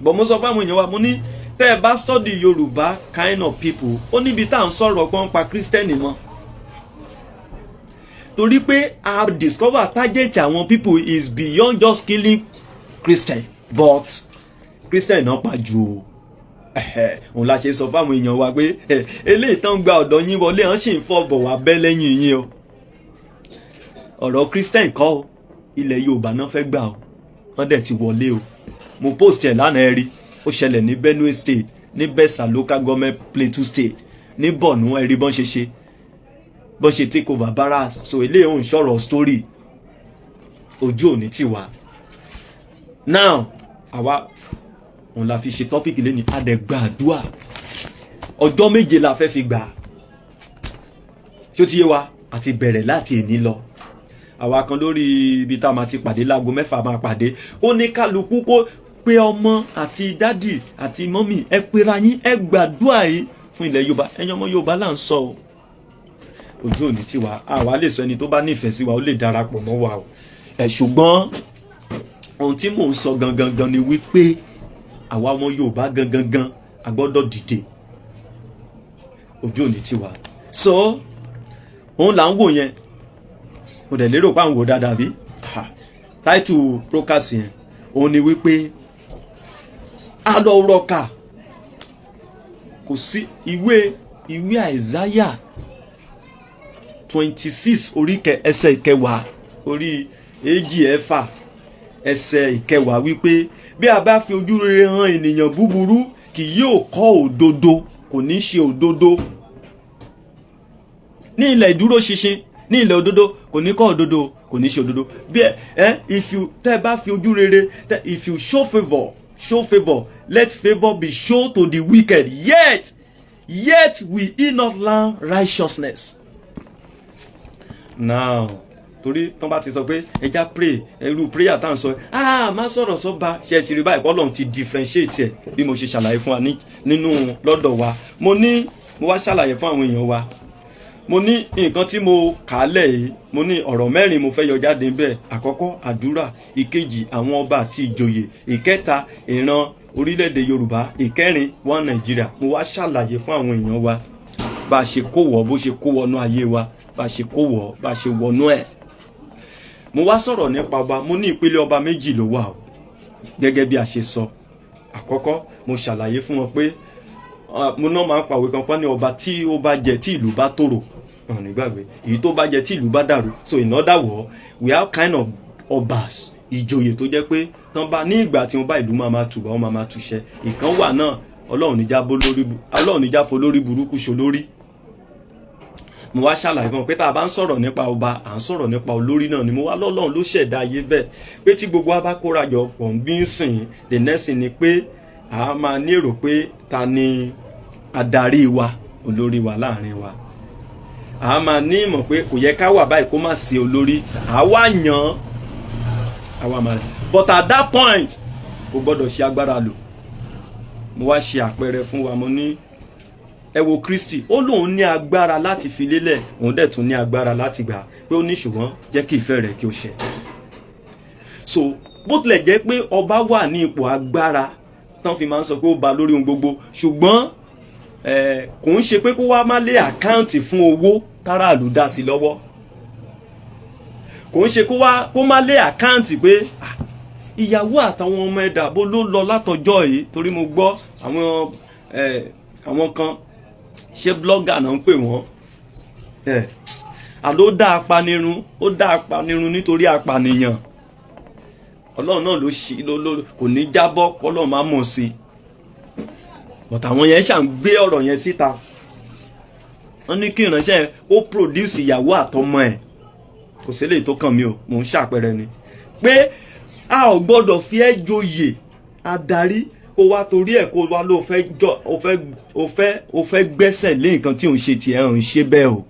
bọ̀. Mo sọ fún àwọn èèyàn wa, mo ní tẹ́ ẹ bá study Yorùbá kind of people, ó níbi tá à ń sọ̀rọ̀ pọ́n pa Christian mọ́, torí pé a discover target àwọn people is beyond just killing Christian, but Christian náà pa jù o. Òun la ṣe sọ fáwọn èèyàn wa pé eléyìí tán gba ọ̀dọ̀ yín wọlé, hàn sì ń fọ́ bọ̀ wá bẹ́ lẹ́yìn yín o. Ọ̀rọ̀ Christian kọ́ o, ilẹ̀ Yorùbá náà fẹ́ gbà o, wọ́n dẹ̀ ti wọlé o. Mo post ẹ̀ lánàá, ẹ rí ó ṣẹlẹ̀ ní Benue State, ní Bessa Local Government, Plateau State, ní Borno. Ẹ rí bọ́n ṣe ṣe, bọ́n ṣe take over barracks. So eléyìí òun sọ̀rọ̀ story ojú òní ti wá. Now, àwa òun la fi ṣe topic lẹ́ni. Adẹ̀gbàdúà, ọjọ́ 7 la fẹ́ fi gbà. Ṣó ti yé wa? Àti bẹ̀rẹ̀ láti èní lọ. Àwa kan lórí ibi tá a máa ti pàdé láago 6 máa pàdé. Ó ní kálukú kó pé ọmọ àti daddy àti mummy, ẹ pera yín, ẹ gbàdúrà yìí fún ilẹ̀ Yorùbá. Ẹ̀yin ọmọ Yorùbá là ń sọ o. Ojú òní tiwa. Àwa lè sọ, ẹni tó bá nífẹ̀ẹ́ sí wa, ó lè darapọ̀ mọ́ wa o. Ẹ̀ ṣùgbọ́n ohun tí mò ń sọ gangan gan ni wípé àwa ọmọ Yorùbá gangan gan a gbọ́dọ̀ dìde. Ojú òní tiwa. So òun là ń wò yẹn. Mo dẹ̀ lérò pé à ń wò dáadáa bí táìtù broadcast yẹn. Òun ni wípé a lọ rọkà kò sí ìwé Àìsáyà. 26 orí ẹsẹ̀ 10, orí 26 ẹsẹ̀ 10 wípé bí a bá fi ojú rere hàn ènìyàn búburú, kì yóò kọ́ òdodo, kò ní ṣe òdodo. Ní ilẹ̀ ìdúró ṣinṣin, ní ilẹ̀ òdodo, kò ní kọ́ òdodo, kò ní ṣe òdodo. Bí ẹ ẹ if you tẹ́ bá fi ojú rere tẹ́, if you show favour, show favour, let favour be shown to the wicked, yet will he not learn righteousness. Now, torí tán bá ti sọ pé ẹ jẹ́ á pray, irú prayer tá à ń sọ, ah, má sọ̀rọ̀ sọ́ba. Ṣe ti rí báyìí? Ọlọ́run ti differentiate ẹ̀ bí mo ṣe ṣàlàyé fún wa nínú lọ́dọ̀ wa. Mo ní mo wá ṣàlàyé fún àwọn èèyàn wa. Mo ní nǹkan tí mo kà á lẹ̀ yìí, mo ní ọ̀rọ̀ mẹ́rin mo fẹ́ yọ jáde níbẹ̀. Àkọ́kọ́, àdúrà. Ìkejì, àwọn ọba àti ìjòyè. Ìkẹta, ìran orílẹ̀-èdè Yorùbá. Ìkẹrin, one Nàìjíríà. Mo wá ṣàlàyé fún àwọn èèyàn wa bá a ṣe kó wọ̀, bó ṣe kó wọnú ayé wa, bá a ṣe kó wọ̀, bá a ṣe wọnú ẹ̀. Mo wá sọ̀rọ̀ nípa ọba. Mo ní ìpele ọba méjì ló wà o, gẹ́gẹ́ bí a ṣe sọ. Àkọ́kọ́, mo ṣàlàyé fún wọn pé mo náà máa ń pàwé kan pọ́n ní ọba tí ó bá jẹ tí ìlú bá tòrò ọ̀hún nígbàgbé, èyí tó bá jẹ tí ìlú bá dàrú. So in other words, we have kind of obas, ìjòyè tó jẹ́ pé tán bá ní ìgbà tí wọ́n bá, ìlú máa máa tùbà, wọ́n máa máa túṣẹ́. Ìkan wà náà, Ọlọ́run níjà bó lórí, Ọlọ́run níjà fo lórí burúkú ṣolórí. Mo wá ṣàlàyé fún ọ pé tá a bá ń sọ̀rọ̀ nípa ọba, à ń sọ̀rọ̀ nípa olórí náà ni. Mo wá lọ́lọ́run ló ṣẹ̀dá ayé bẹ́ẹ̀ pé tí gbogbo wa bá kóra jọ pọ̀ ń bí ń sìn, the next thing ni pé a máa ní èrò pé ta ni adarí wa, olórí wa láàrin wa. A máa ní ìmọ̀ pé kò yẹ ká wà báyìí kó má sí olórí. Àwa yàn àwa máa, but at that point, kò gbọ́dọ̀ ṣe agbára lò. Mo wá ṣe àpẹẹrẹ fún wa. Mo ní ẹ wo Kristi, ó lóun ní agbára láti fi lélẹ̀, òun dẹ̀ tún ní agbára láti gbà pé ó ní, ṣùgbọ́n jẹ́ kí ìfẹ́ rẹ̀ kí ó ṣẹ. So bó tilẹ̀ jẹ́ pé ọba wà ní ipò agbára tán fi máa ń sọ pé ó ba lórí ohun gbogbo, ṣùgbọ́n kò ń ṣe pé kó wá má lé account fún owó táràlú dá sí lọ́wọ́. Kò ń ṣe kó wá kó má lé account pé ìyàwó àtàwọn ọmọ ẹ̀dá bó ló lọ látọjọ́ yìí. Torí mo gbọ́ àwọn kan, ṣé blogger náà ń pè wọ́n, àló dá apanirun, ó dá apanirun nítorí apànìyàn. Ọlọ́run náà ló ṣí ló kò ní jábọ́ kọ́lọ́run má mọ̀ sí i, but àwọn yẹn ṣà ń gbé ọ̀rọ̀ yẹn síta. Wọ́n ní kí ìránṣẹ́ ó produce ìyàwó àtọmọ ẹ̀. Kò sí eléyìí tó kàn mí o, mò ń ṣàpẹẹrẹ ni pé a ò gbọ́dọ̀ fi ẹ́ joyè adarí kó wá torí ẹ̀ kó wá ló fẹ́ jọ ó fẹ́ gbẹ́sẹ̀ lé nǹkan tí òun ṣe tiẹ̀ ń ṣe bẹ́ẹ̀ o.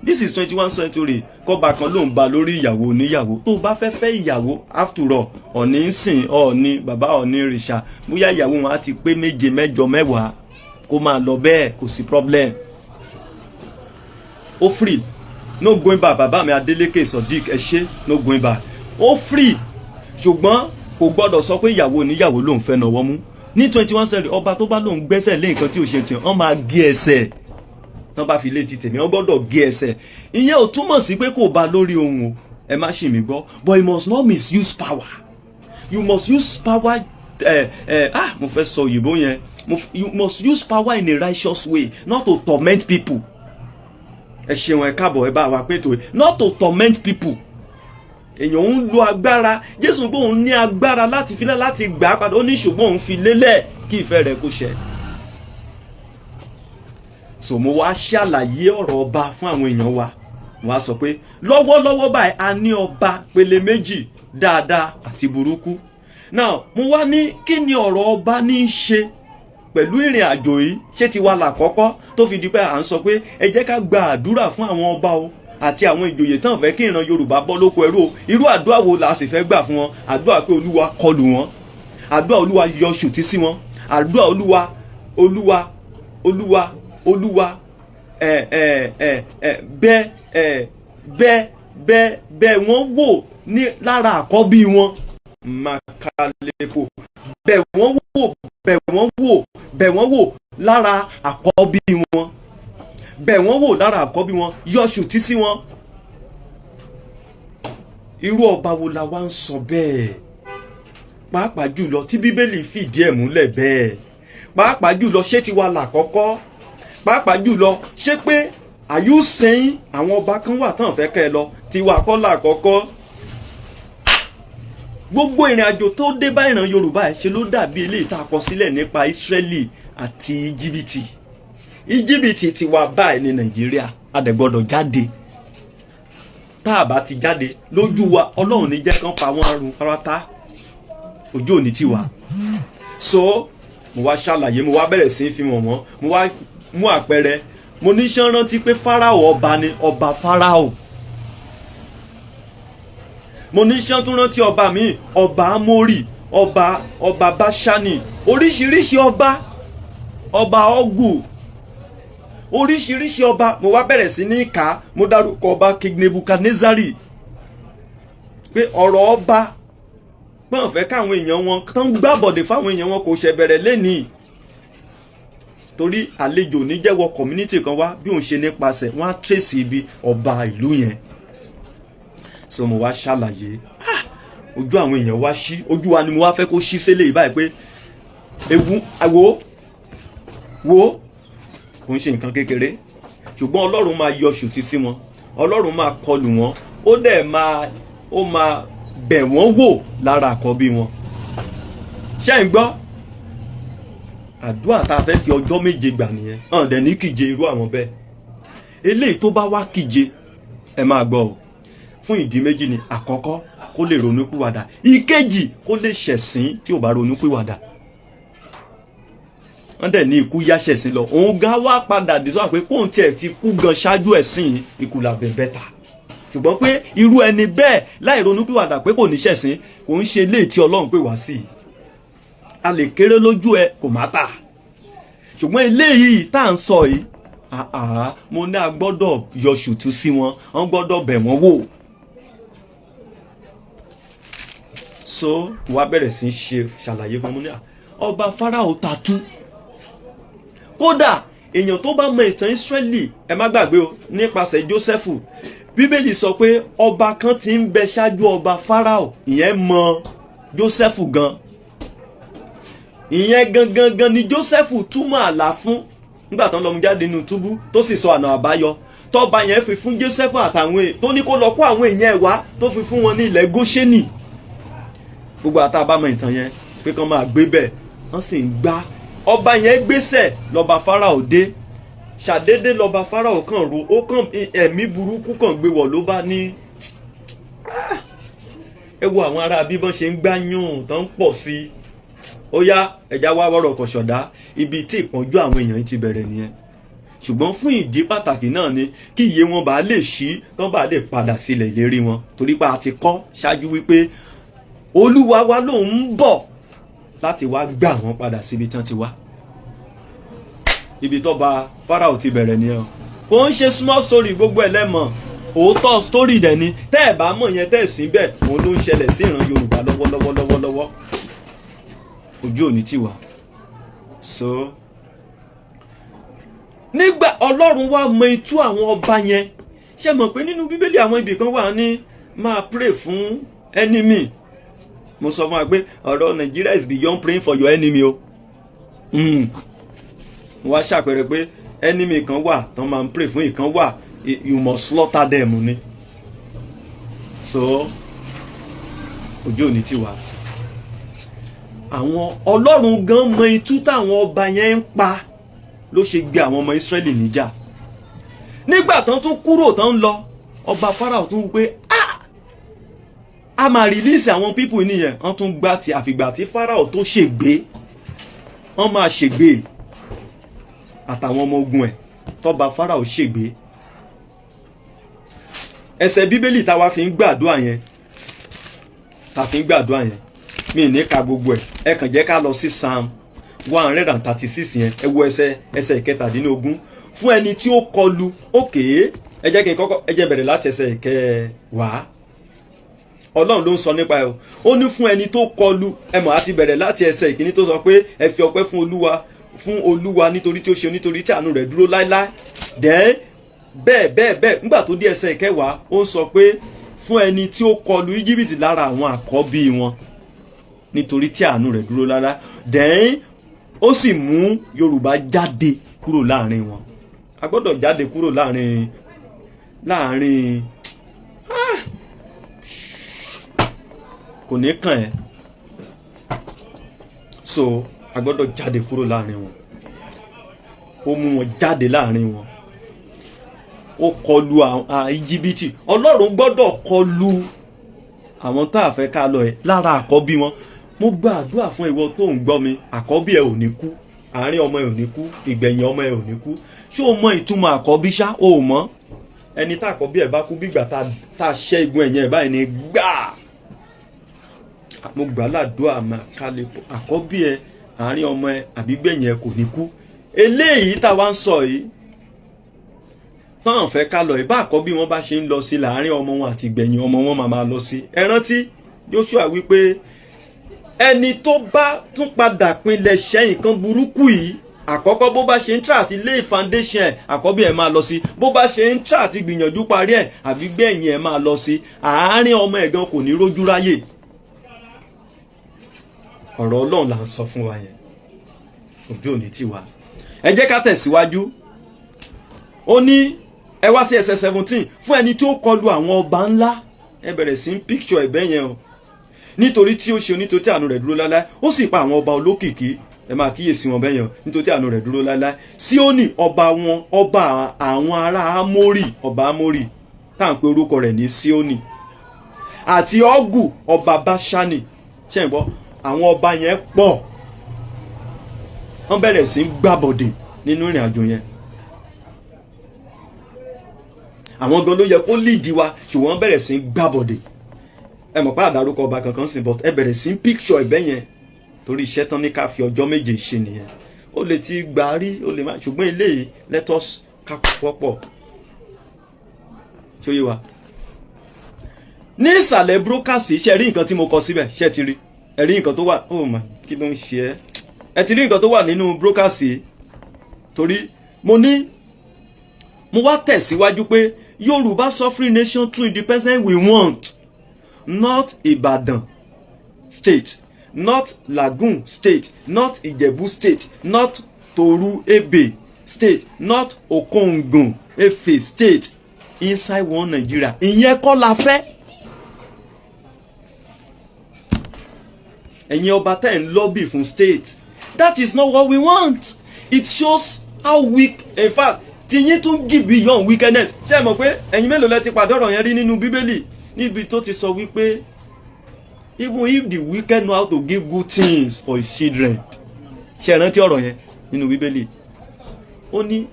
This is 21 century. Kọ́ba kan ló ń ba lórí ìyàwó oníyàwó. Tó bá fẹ́ fẹ́ ìyàwó, after all, Ọ̀ní ń sìn Ọ̀ní, bàbá Ọ̀ní rìṣà, bóyá ìyàwó wọn á ti pé méje, mẹ́jọ, mẹ́wàá, kó máa lọ bẹ́ẹ̀, kò sí problem. Ó free, no going back. Bàbá mi Adeleke Sodiq, ẹ ṣé. No going back, ó free, ṣùgbọ́n kò gbọ́dọ̀ sọ pé ìyàwó oníyàwó lòun fẹ́ náwó mú. Ní 21 century, ọba tó bá lòun gbẹ́sẹ̀ lé nǹkan tí ò ṣe tiẹ̀, wọ́n máa gé ẹsẹ̀. Tán bá fi létí tèmi, wọ́n gbọ́dọ̀ gé ẹsẹ̀. Ìyẹn ò túmọ̀ sí pé kò bá lórí ohun o, ẹ má ṣì mí gbọ́, but you must not misuse power. You must use power, ah, mo fẹ́ sọ òyìnbó yẹn. You must use power in a righteous way, not to torment people. Ẹ ṣeun, ẹ káàbọ̀, ẹ bá wa pé tó, not to torment people. Èèyàn ń lo agbára. Jésù pé òun ní agbára láti filẹ̀, láti gbà á padà, ó ní ṣùgbọ́n òun fi lélẹ̀ kí ìfẹ́ rẹ̀ kó ṣẹ. So mo wá ṣàlàyé ọ̀rọ̀ ọba fún àwọn èèyàn wa. Mo wá sọ pé lọ́wọ́lọ́wọ́ báyìí, a ní ọba pele méjì, dáadáa àti burúkú. Now, mo wá ní kí ni ọ̀rọ̀ ọba ní í ṣe pẹ̀lú ìrìn àjò yìí? Ṣé tiwa làkọ́kọ́ tó fi di pé à ń sọ pé ẹ jẹ́ ká gba àdúrà fún àwọn ọba o àti àwọn ìjòyè tán fẹ́ kí ìran Yorùbá bọ́ lóko ẹrú o? Irú àdúrà wo la sì fẹ́ gbà fún wọn? Àdúrà pé Olúwa kọlù wọn, àdúrà Olúwa yọ ṣùtí sí wọn, àdúrà Olúwa, Olúwa, Olúwa, Olúwa, ẹ ẹ ẹ ẹ bẹ ẹ bẹ bẹ bẹ wọ́n wò ní lára àkọ́bí wọn Makaleko, bẹ̀ wọ́n wò, bẹ̀ wọ́n wò, bẹ̀ wọ́n wò lára àkọ́bí wọn, bẹ̀ wọ́n wò lára àkọ́bí wọn, yọ ṣùtí sí wọn. Irú ọba wo la wá ń sọ bẹ́ẹ̀? Pàápàá jùlọ tí Bíbélì fìdí ẹ̀ múlẹ̀ bẹ́ẹ̀, pàápàá jùlọ, ṣé tiwa làkọ́kọ́? Pàápàá jùlọ, ṣé pé Are you saying àwọn ọba kan wà tán fẹ́ kẹ́ ẹ lọ? Tiwa kọ́ làkọ́kọ́. Gbogbo ìrìn àjò tó dé bá ìran Yorùbá ẹ̀, ṣe ló dàbí eléyìí tá a kọ sílẹ̀ nípa Ísírẹ́lì àti Íjíbítì. Íjíbítì ti wà báyìí ní Nàìjíríà. A dẹ̀ gbọ́dọ̀ jáde. Tá a bá ti jáde lójú wa, Ọlọ́run ní jẹ́ kán pa wọ́n run pátá. Ojú òní ti wà. So mo wá ṣàlàyé, mo wá bẹ̀rẹ̀ sí í fi wọ̀n wọ́n, mo wá mú àpẹẹrẹ. Mo ní ṣán rántí pé Fáráò, ọba ni ọba Fáráò. Mo ní ṣán tún rántí ọba míì, ọba Amórì, ọba Báṣánì, oríṣiríṣi ọba, ọba Ọgù, oríṣiríṣi ọba. Mo wá bẹ̀rẹ̀ sí ní kà á. Mo dárúkọ ọba King Nebukadnezari, pé ọ̀rọ̀ ọba pọ́n fẹ́ káwọn èèyàn wọn tán gbàbọ̀dé fáwọn èèyàn wọn kò ṣe bẹ̀rẹ̀ lẹ́nìí, torí àlejò níjẹ́wọ́ community kan wá bí òun ṣe nípasẹ̀ wọ́n á trace ibi ọba ìlú yẹn. So mo wá ṣàlàyé. Ah, ojú àwọn èèyàn wá ṣí. Ojú wa ni mo wá fẹ́ kó ṣí sílẹ̀ yìí báyìí pé ewu wo wo kò ń ṣe nǹkan kékeré, ṣùgbọ́n Ọlọ́run máa yọ ṣùtì sí wọn, Ọlọ́run máa kọlù wọn, ó dẹ̀ máa ó máa bẹ̀ wọ́n wò lára àkọ́bí wọn. Ṣé ń gbọ́ àdúrà tá a fẹ́ fi ọjọ́ 7 gbà nìyẹn? Hàn dẹ̀ ní kíje irú àwọn bẹ́ẹ̀. Eléyìí tó bá wá kíje, ẹ máa gbọ́ o, fún ìdí méjì ni. Àkọ́kọ́, kó lè ronúpìwàdà. Ìkejì, kó lè ṣẹ̀sín tí ò bá ronúpìwàdà. Wọ́n dẹ̀ ní ikú yáṣẹ̀sín lọ. Òun gan wá padà dé sọ́wọ́n pé kóun tiẹ̀ ti kú gan ṣáájú ẹ̀sìn, ikú làbẹ̀ bẹ́ta. Ṣùgbọ́n pé irú ẹni bẹ́ẹ̀ láì ronúpìwàdà, pé kò ní ṣẹ̀sín, kò ń ṣe léè tí Ọlọ́run pè wá sí i. A lè kéré lójú ẹ, kò má tà, ṣùgbọ́n eléyìí tá à ń sọ yìí, àà, mo ní a gbọ́dọ̀ yọ ṣùtú sí wọn, wọ́n gbọ́dọ̀ bẹ̀ wọ́n wò. So wàá bẹ̀rẹ̀ sí í ṣe ṣàlàyé fún mi ní ọba Fáráò tatú. Kódà èèyàn tó bá mọ ìtàn Ísírẹ́lì, ẹ má gbàgbé o, nípasẹ̀ Jósẹ́fù, Bíbélì sọ pé ọba kan ti ń bẹ ṣáájú ọba Fáráò. Ìyẹn mọ Jósẹ́fù gan. Ìyẹn gangan gan ni Jósẹ́fù túmọ̀ àlá fún nígbà tó ń lọ mú jáde nínú túbú, tó sì sọ àná àbáyọ tọ́ba yẹn fi fún Jósẹ́fù àtàwọn èèyàn, tó ní kó lọ kó àwọn èèyàn ẹ̀ wá, tó fi fún wọn ní ilẹ̀ Góṣẹ́nì. Gbogbo àtàbámọ̀ ìtàn yẹn pé kán máa gbé bẹ́ẹ̀, wọ́n sì ń gbá. Ọba yẹn gbéṣẹ̀ lọ́ba Fáráò dé. Ṣàdédé lọ́ba Fáráò kàn ro, ó kàn ẹ̀mí burúkú kàn gbé wọ̀, ló bá ní, ẹ wo àwọn ará bí wọ́n ṣe ń gbáyùn tán ń pọ̀ sí i. Ó yá, ẹja wá wọ́rọ̀ kọ̀ṣọ̀dá. Ibi tí ìpọ́njú àwọn èèyàn ti bẹ̀rẹ̀ nìyẹn. Ṣùgbọ́n fún ìdí pàtàkì náà ni kí iye wọn bá lè ṣí, kán bá lè padà sílẹ̀ ìlérí wọn, torí pé a ti kọ́ ṣáájú wípé Olúwa wa lòun ń bọ̀ láti wá gbà wọ́n padà síbi tí wọ́n ti wá. Ibi tó ba Fáráò ti bẹ̀rẹ̀ nìyẹn. Kò ń ṣe small story. Gbogbo ẹ̀ lẹ́mọ̀, òótọ́ story dẹ̀ ni. Tẹ́ ẹ̀ bá mọ̀ yẹn, tẹ́ ẹ̀ sí bẹ́ẹ̀, òun ló ń ṣẹlẹ̀ sí ìran Yorùbá lọ́wọ́lọ́wọ́ lọ́wọ́lọ́wọ́. Ojú òní ti wà. So nígbà Ọlọ́run wá mọ itú àwọn ọba yẹn, ṣe mọ̀ pé nínú Bíbélì, àwọn ibì kan wà ní máa pray fún enemy. Mo sọ fún wa pé ọ̀rọ̀ Nàìjíríà is beyond praying for your enemy o. Wá ṣàpẹẹrẹ pé enemy kan wà tán máa ń pray fún, ìkan wà, you must slaughter them ni. So ojú òní ti wà. Àwọn Ọlọ́run gan mọ itú táwọn ọba yẹn ń pa, ló ṣe gbé àwọn ọmọ Ísírẹ́lì níjà. Nígbà tán tún kúrò, tán ń lọ, ọba Fáráò tún wí pé, ah, a máa release àwọn people nìyẹn. Wọ́n tún gbá ti àfìgbà tí Fáráò tó ṣègbé, wọ́n máa ṣègbè àtàwọn ọmọ ogun ẹ̀. Tọ́ba Fáráò ṣègbè. Ẹsẹ̀ Bíbélì táwa fi ń gbàdúrà yẹn, tá fi ń gbàdúrà yẹn, mi ní ka gbogbo ẹ̀. Ẹ kàn jẹ́ ká lọ sí Psalm 136 yẹn. Ẹ wo ẹsẹ̀ 17. Fún ẹni tí ó kọlu òkè, ẹ jẹ́ kí n kọ́kọ́, ẹ jẹ́ bẹ̀rẹ̀ láti ẹsẹ̀ 10. Ọlọ́run ló ń sọ nípa ẹ o. Ó ní fún ẹni tó kọlu, ẹ mọ̀, àti bẹ̀rẹ̀ láti ẹsẹ̀ 1 tó sọ pé ẹ fi ọpẹ́ fún Olúwa, fún Olúwa, nítorí tí ó ṣe, nítorí tí àánú rẹ̀ dúró láéláé. Dẹ́n bẹ́ẹ̀ bẹ́ẹ̀ bẹ́ẹ̀, nígbà tó dé ẹsẹ̀ 10, ó ń sọ pé fún ẹni tí ó kọlu Íjíbítì lára àwọn àkọ́bí wọn, nítorí tí àánú rẹ̀ dúró lára. Dẹ́n ó sì mú Yorùbá jáde kúrò láàrin wọn. A gbọ́dọ̀ jáde kúrò láàrin. Ah! Kò ní kàn ẹ́. So a gbọ́dọ̀ jáde kúrò láàrin wọn. Ó mú wọn jáde láàrin wọn, ó kọlu àwọn Íjíbítì. Ọlọ́run gbọ́dọ̀ kọlu àwọn tá a fẹ́ ká lọ ẹ̀ lára àkọ́bí wọn. Mo gba àdúrà fún ìwọ tó ń gbọ́ mi: àkọ́bí ẹ ò ní kú, àárín ọmọ ẹ ò ní kú, ìgbẹ̀yìn ọmọ ẹ ò ní kú. Ṣé o mọ ìtumọ̀ àkọ́bí ṣá? O ò mọ̀. Ẹni tá àkọ́bí ẹ bá kú, bí ìgbà tá a ṣẹ́ igun ẹ̀yìn ẹ̀ báyìí ni. Gbà mo gbà ládùúgbà máa kálẹ̀, àkọ́bí ẹ, àárín ọmọ ẹ àbí gbẹ̀yìn ẹ kò ní kú. Eléyìí tá a wá ń sọ yìí tán fẹ́ ká lọ, ìbá àkọ́bí wọn bá ṣe ń lọ sí, láàárín ọmọ wọn àti ìgbẹ̀yìn ọmọ wọn máa máa lọ sí. Ẹ rántí Joshua wípé ẹni tó bá tún padà pinlẹ̀ ṣẹ́ nǹkan burúkú yìí àkọ́kọ́, bó bá ṣe ń try àti lay foundation ẹ̀, àkọ́bí ẹ̀ máa lọ sí. Bó bá ṣe ń try àti gbìyànjú parí ẹ̀, àbí gbẹ̀yìn ẹ̀ máa lọ sí. Àárín ọmọ ẹ̀ gan kò ní rójú ráyè. Ọ̀rọ̀ Ọlọ́run là ń sọ fún wa yẹn òbí òní tí wa. Ẹ jẹ́ ká tẹ̀síwájú. Ó ní, ẹ wá sí ẹsẹ̀ 17: fún ẹni tí ó kọlu àwọn ọba ńlá. Ẹ bẹ̀rẹ̀ sí ń picture ẹ̀bẹ̀ yẹn o. Nítorí tí ó ṣe, nítorí tí àánú rẹ̀ dúró láéláé. Ó sì pa àwọn ọba olókìkí. Ẹ máa kíyèsí wọn bẹ́yẹn o. Nítorí tí àánú rẹ̀ dúró láéláé. Síónì ọba wọn, ọba àwọn ará Ámórì, ọba Ámórì tá à ń pe orúkọ rẹ̀ ní Síónì, àti Ọ́gù ọba Báṣánì. Ṣé ń gbọ́? Àwọn ọba yẹn pọ̀. Wọ́n bẹ̀rẹ̀ sí ń gbàbọ̀dè nínú ìrìn àjò yẹn. Àwọn gan ló yẹ kó lead wa, ṣùgbọ́n wọ́n bẹ̀rẹ̀ sí ń gbàbọ̀dè. Ẹ mọ̀ pé àdárúkọ ọba kankan sí, but ẹ bẹ̀rẹ̀ sí ń picture ẹ̀bẹ̀ yẹn, torí iṣẹ́ tán ní ká fi ọjọ́ 7 ṣe nìyẹn. Ó lè ti gbà rí, ó lè má, ṣùgbọ́n eléyìí, let us ká pọ̀pọ̀. Ṣó yé wa? Ní ìsàlẹ̀ broadcast, ṣe rí nǹkan tí mo kọ síbẹ̀? Ṣe ti rí? Ẹ rí nǹkan tó wà? Oh my, kí ló ń ṣe ẹ́? Ẹ ti rí nǹkan tó wà nínú broadcast? Torí mo ní mo wá tẹ̀síwájú pé Yorùbá sovereign nation through independence we want, not Ibadan state, not Lagoon state, not Ijebu state, not Toru Ebe state, not Okongun Efe state inside one Nigeria. Ìyẹn kọ́ la fẹ́. Ẹ̀yin ọba tẹ́ ń lobby fún state, that is not what we want. It shows how weak, in fact, tiyín tún jì beyond wickedness. Ṣé ẹ mọ̀ pé ẹ̀yin mélòó lẹ ti pàdé ọ̀rọ̀ yẹn rí nínú Bíbélì, níbi tó ti sọ wípé even if the wicked know how to give good things for his children? Ṣé ẹ rántí ọ̀rọ̀ yẹn nínú Bíbélì? Ó ní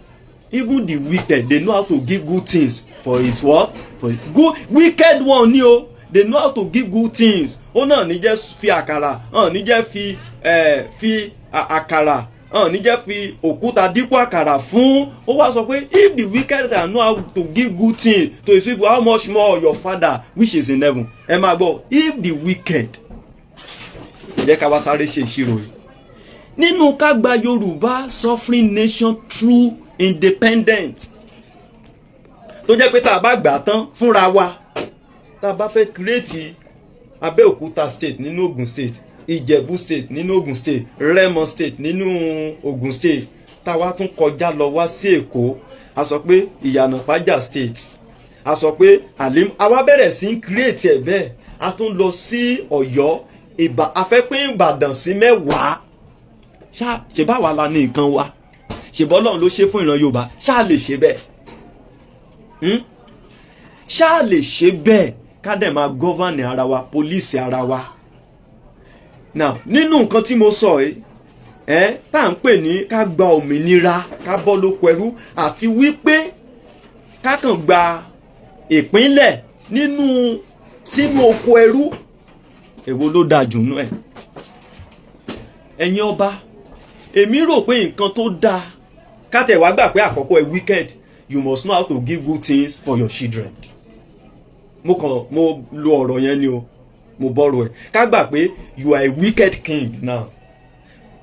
even the wicked, they know how to give good things for his what? For his good. Wicked one ni o, they know how to give good things. Ó náà ní jẹ́ fi àkàrà hàn, ní jẹ́ fi àkàrà hàn, ní jẹ́ fi òkúta dípò àkàrà fún. Ó wá sọ pé if the wicked can know how to give good things to his people, how much more your Father which is in heaven? Ẹ máa gbọ́, if the wicked. Ẹ jẹ́ ká wá sáré ṣe ìṣirò yìí. Nínú ká gba Yorùbá sovereign nation through independent, tó jẹ́ pé tá a bá gbà á tán fúnra wa, tá a bá fẹ́ create Abẹ́òkúta state nínú Ògùn state, Ìjẹ̀bú state nínú Ògùn state, Rẹ́mọ state nínú Ògùn state, tá a wá tún kọjá lọ wá sí Èkó, a sọ pé Ìyànà Pájà state, a sọ pé Alim, a wá bẹ̀rẹ̀ sí í create ẹ̀ bẹ́ẹ̀. A tún lọ sí Ọ̀yọ́, ìbà, a fẹ́ pín Ìbàdàn sí 10. Ṣá ṣe bá wa la ní nǹkan wa, ṣèbọ́ Ọlọ́run ló ṣe fún ìran Yorùbá. Ṣá lè ṣe bẹ́ẹ̀? Ṣá lè ṣe bẹ́ẹ̀, ká dẹ̀ máa govern ara wa, police ara wa? Now, nínú nǹkan tí mo sọ yìí ẹ, tá à ń pè ní ká gba òmìnira, ká bọ́ lóko ẹrú, àti wípé ká kàn gba ìpínlẹ̀ nínú sínú oko ẹrú, èwo ló dáa jù nú ẹ̀? Ẹ̀yin ọba, èmi rò pé nǹkan tó dáa, ká tẹ̀ wá gbà pé àkọ́kọ́ ẹ wicked, you must know how to give good things for your children. Mo kàn mo lo ọ̀rọ̀ yẹn ni o, mo bọ́rọ̀ ẹ̀. Ká gbà pé you are a wicked king now.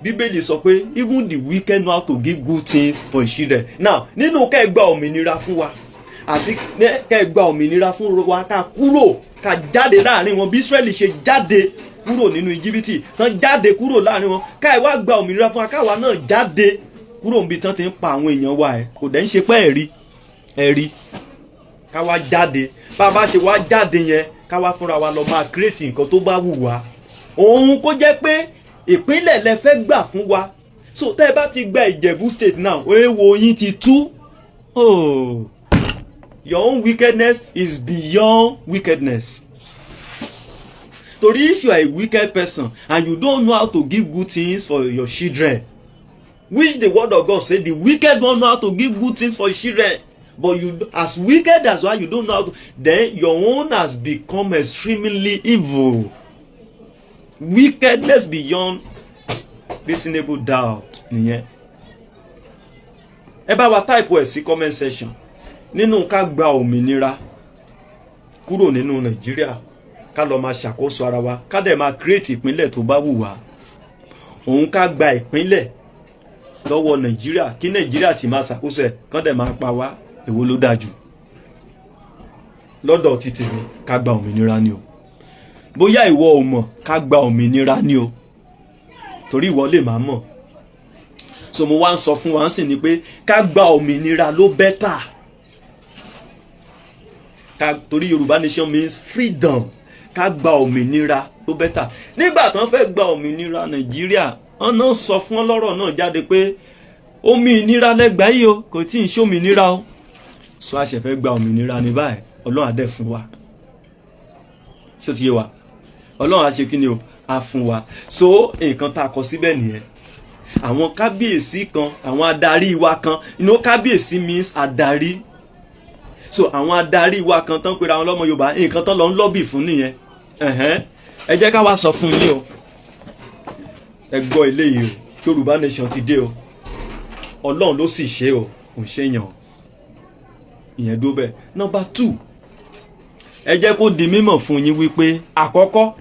Bíbélì sọ pé even the wicked know how to give good things for his children. Now, nínú kẹ́ ẹ gba òmìnira fún wa, àti kẹ́ ẹ gba òmìnira fún wa, ká kúrò, ká jáde láàrin wọn, bí Israẹli ṣe jáde kúrò nínú Íjíbítì tán, jáde kúrò láàrin wọn, ká ẹ wá gba òmìnira fún wa, káwa náà jáde. Kúrò níbi tán ti ń pa àwọn èèyàn wa. Ẹ̀ kò dẹ̀ ń ṣe pé ẹ̀rí ẹ̀rí ká wá jáde. Bá a bá ṣe wá jáde yẹn, ká wá fúnra wa lọ máa create nǹkan tó bá wù wá. Òun kó jẹ́ pé ìpínlẹ̀ lẹ fẹ́ gbà fún wa. So tẹ́ ẹ bá ti gba Ìjẹ̀bú State now, èèwọ̀ yín ti tú. Oh, your own wickedness is beyond wickedness. Torí if you are a wicked person and you don't know how to give good things for your children, which the word of God say the wicked don't know how to give good things for his children, but you, as wicked as well, you don't know how to, then your own has become extremely evil. Wickedness beyond reasonable doubt nìyẹn. Ẹ bá wa type ẹ̀ sí comment section. Nínú ká gba òmìnira kúrò nínú Nàìjíríà, ká lọ máa ṣàkóso ara wa, ká dẹ̀ máa create ìpínlẹ̀ tó bá wù wá, òun ká gba ìpínlẹ̀ lọ́wọ́ Nàìjíríà, kí Nàìjíríà sì máa ṣàkóso ẹ̀, kán dẹ̀ máa pa wá, èwo ló dáa jù? Lọ́dọ̀ ti tèmi, ká gba òmìnira ni o. Bóyá ìwọ ò mọ̀, ká gba òmìnira ni o, torí ìwọ lè má mọ̀. So mo wá ń sọ fún wa ń sìn ni pé ká gba òmìnira ló better ká, torí Yorùbá nation means freedom. Ká gba òmìnira ló better. Nígbà tán fẹ́ gba òmìnira Nàìjíríà, wọn náà sọ fún ọlọ́rọ̀ náà jáde pé òmìnira lẹ́gbàá yìí o, kò tí ì ṣe òmìnira o. So a ṣẹ̀ fẹ́ gba òmìnira ní báyìí. Ọlọ́run á dẹ̀ fún wa. Ṣó ti yé wa? Ọlọ́run á ṣe kí ni o? Á fún wa. So nǹkan tá a kọ síbẹ̀ nìyẹn. Àwọn kábíyèsí kan, àwọn adarí wa kan, kábíyèsí means adarí. So àwọn adarí wa kan tán pera àwọn lọ́mọ Yorùbá, nǹkan tán lọ ń lobby fún nìyẹn. Ẹ jẹ́ ká wá sọ fún yín o. Ẹ gbọ́ eléyìí o. Yorùbá nation ti dé o. Ọlọ́run ló sì ṣe o, kò ṣe yàn. Ìyẹn dó bẹ́ẹ̀. Number two, ẹ jẹ́ kó di mímọ̀ fún yín wípé àkọ́kọ́,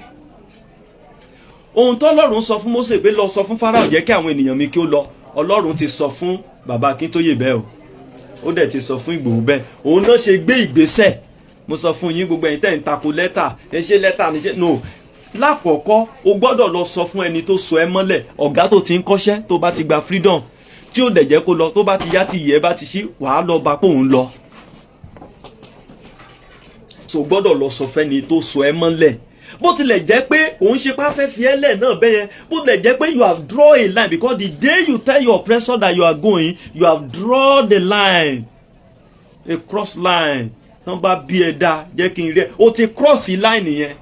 ohun tọ́lọ́run sọ fún Mósè pé lọ sọ fún Fáráò, jẹ́ kí àwọn ènìyàn mi kí ó lọ, Ọlọ́run ti sọ fún bàbá Akíntóyè bẹ́ẹ̀ o. Ó dẹ̀ ti sọ fún Ìgbòho bẹ́ẹ̀. Òun náà ṣe gbé ìgbésẹ̀. Mo sọ fún yín, gbogbo ẹ̀yin tẹ́ ń tako lẹ́tà, ẹ ṣe lẹ́tà ní ṣe no. Lákọ̀ọ́kọ́, o gbọ́dọ̀ lọ sọ fún ẹni tó sọ ẹ́ mọ́lẹ̀, ọ̀gá tó ti ń kọ́ṣẹ́, tó bá ti gba freedom tí ó dẹ̀ jẹ́ kó lọ, tó bá ti yá, tí ìyẹ́ bá ti ṣí, wàá lọ bá pòun lọ. So gbọ́dọ̀ lọ sọ fẹ́ni tó sọ ẹ́ mọ́lẹ̀. Bó tilẹ̀ jẹ́ pé òun ṣe pá fẹ́ fi ẹ́ lẹ̀ náà bẹ́yẹn, bó tilẹ̀ jẹ́ pé you have draw a line, because the day you tell your oppressor that you are going, you have draw the line, a cross line. Tán bá bí ẹ dá, jẹ́ kí n rí ẹ, o ti cross line yẹn.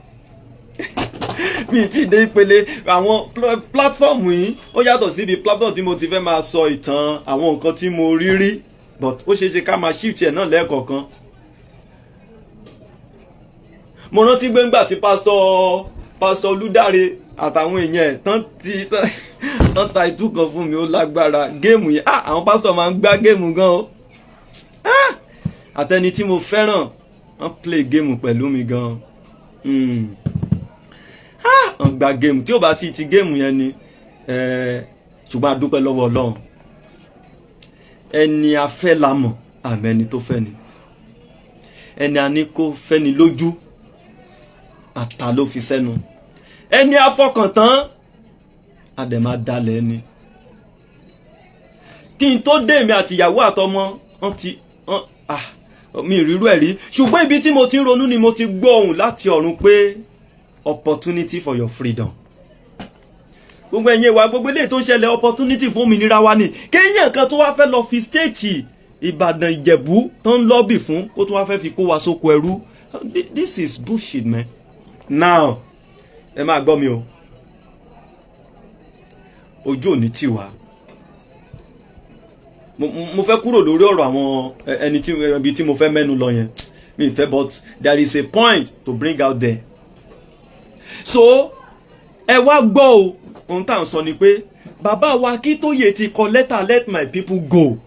Mi ti dé ìpele àwọn platform yìí, ó yàtọ̀ síbi platform tí mo ti fẹ́ máa sọ ìtàn àwọn nǹkan tí mo rí rí, but ó ṣeé ṣe ká máa shift ẹ̀ náà lẹ́ẹ̀kọ̀ọ̀kan. Mo rántí pé ńgbà tí pásítọ̀ Olúdáre àtàwọn èèyàn ẹ̀ tán ti tán ta ìtú kan fún mi, ó lágbára. Game yẹn, ah, àwọn pásítọ̀ máa ń gbá game gan o. Ah, àtẹni tí mo fẹ́ràn, wọ́n play game pẹ̀lú mi gan. Ah, wọ́n gba game. Tí ó bá sì ti game yẹn ni, ṣùgbọ́n a dúpẹ́ lọ́wọ́ Ọlọ́run. Ẹni a fẹ́ la mọ̀, àmọ́ ẹni tó fẹ́ ni, ẹni a ní kó fẹ́ ni lójú, ata ló fi sẹ́nu. Ẹni afọkàntán, a dẹ̀ máa dalẹ̀ ẹni. Kí n tó dé, èmi àti ìyàwó àtọmọ wọn ti ah, mi ìrírú ẹ̀ rí. Ṣùgbọ́n ibi tí mo ti ń ronú ni mo ti gbọ́ ohùn láti ọ̀run pé opportunity for your freedom. Gbogbo ẹ̀yin wa, gbogbo eléyìí tó ń ṣẹlẹ̀, opportunity fún òmìnira wa ni. Kéèyàn kan tó wá fẹ́ lọ fi state Ìbàdàn, Ìjẹ̀bú tó ń lobby fún, kó tó wá fẹ́ fi kó wa sóko ẹrú, this is bullshit, man. Now, ẹ máa gbọ́ mi o. Ojú òní tì wá. Mo fẹ́ kúrò lórí ọ̀rọ̀ àwọn ẹni tí ibi tí mo fẹ́ mẹ́nu lọ yẹn, mi fẹ́, but there is a point to bring out there. So ẹ wá gbọ́ o. Ohun tá à ń sọ ni pé bàbá wa Akíntóyè ti kọ lẹ́tà "Let my people go"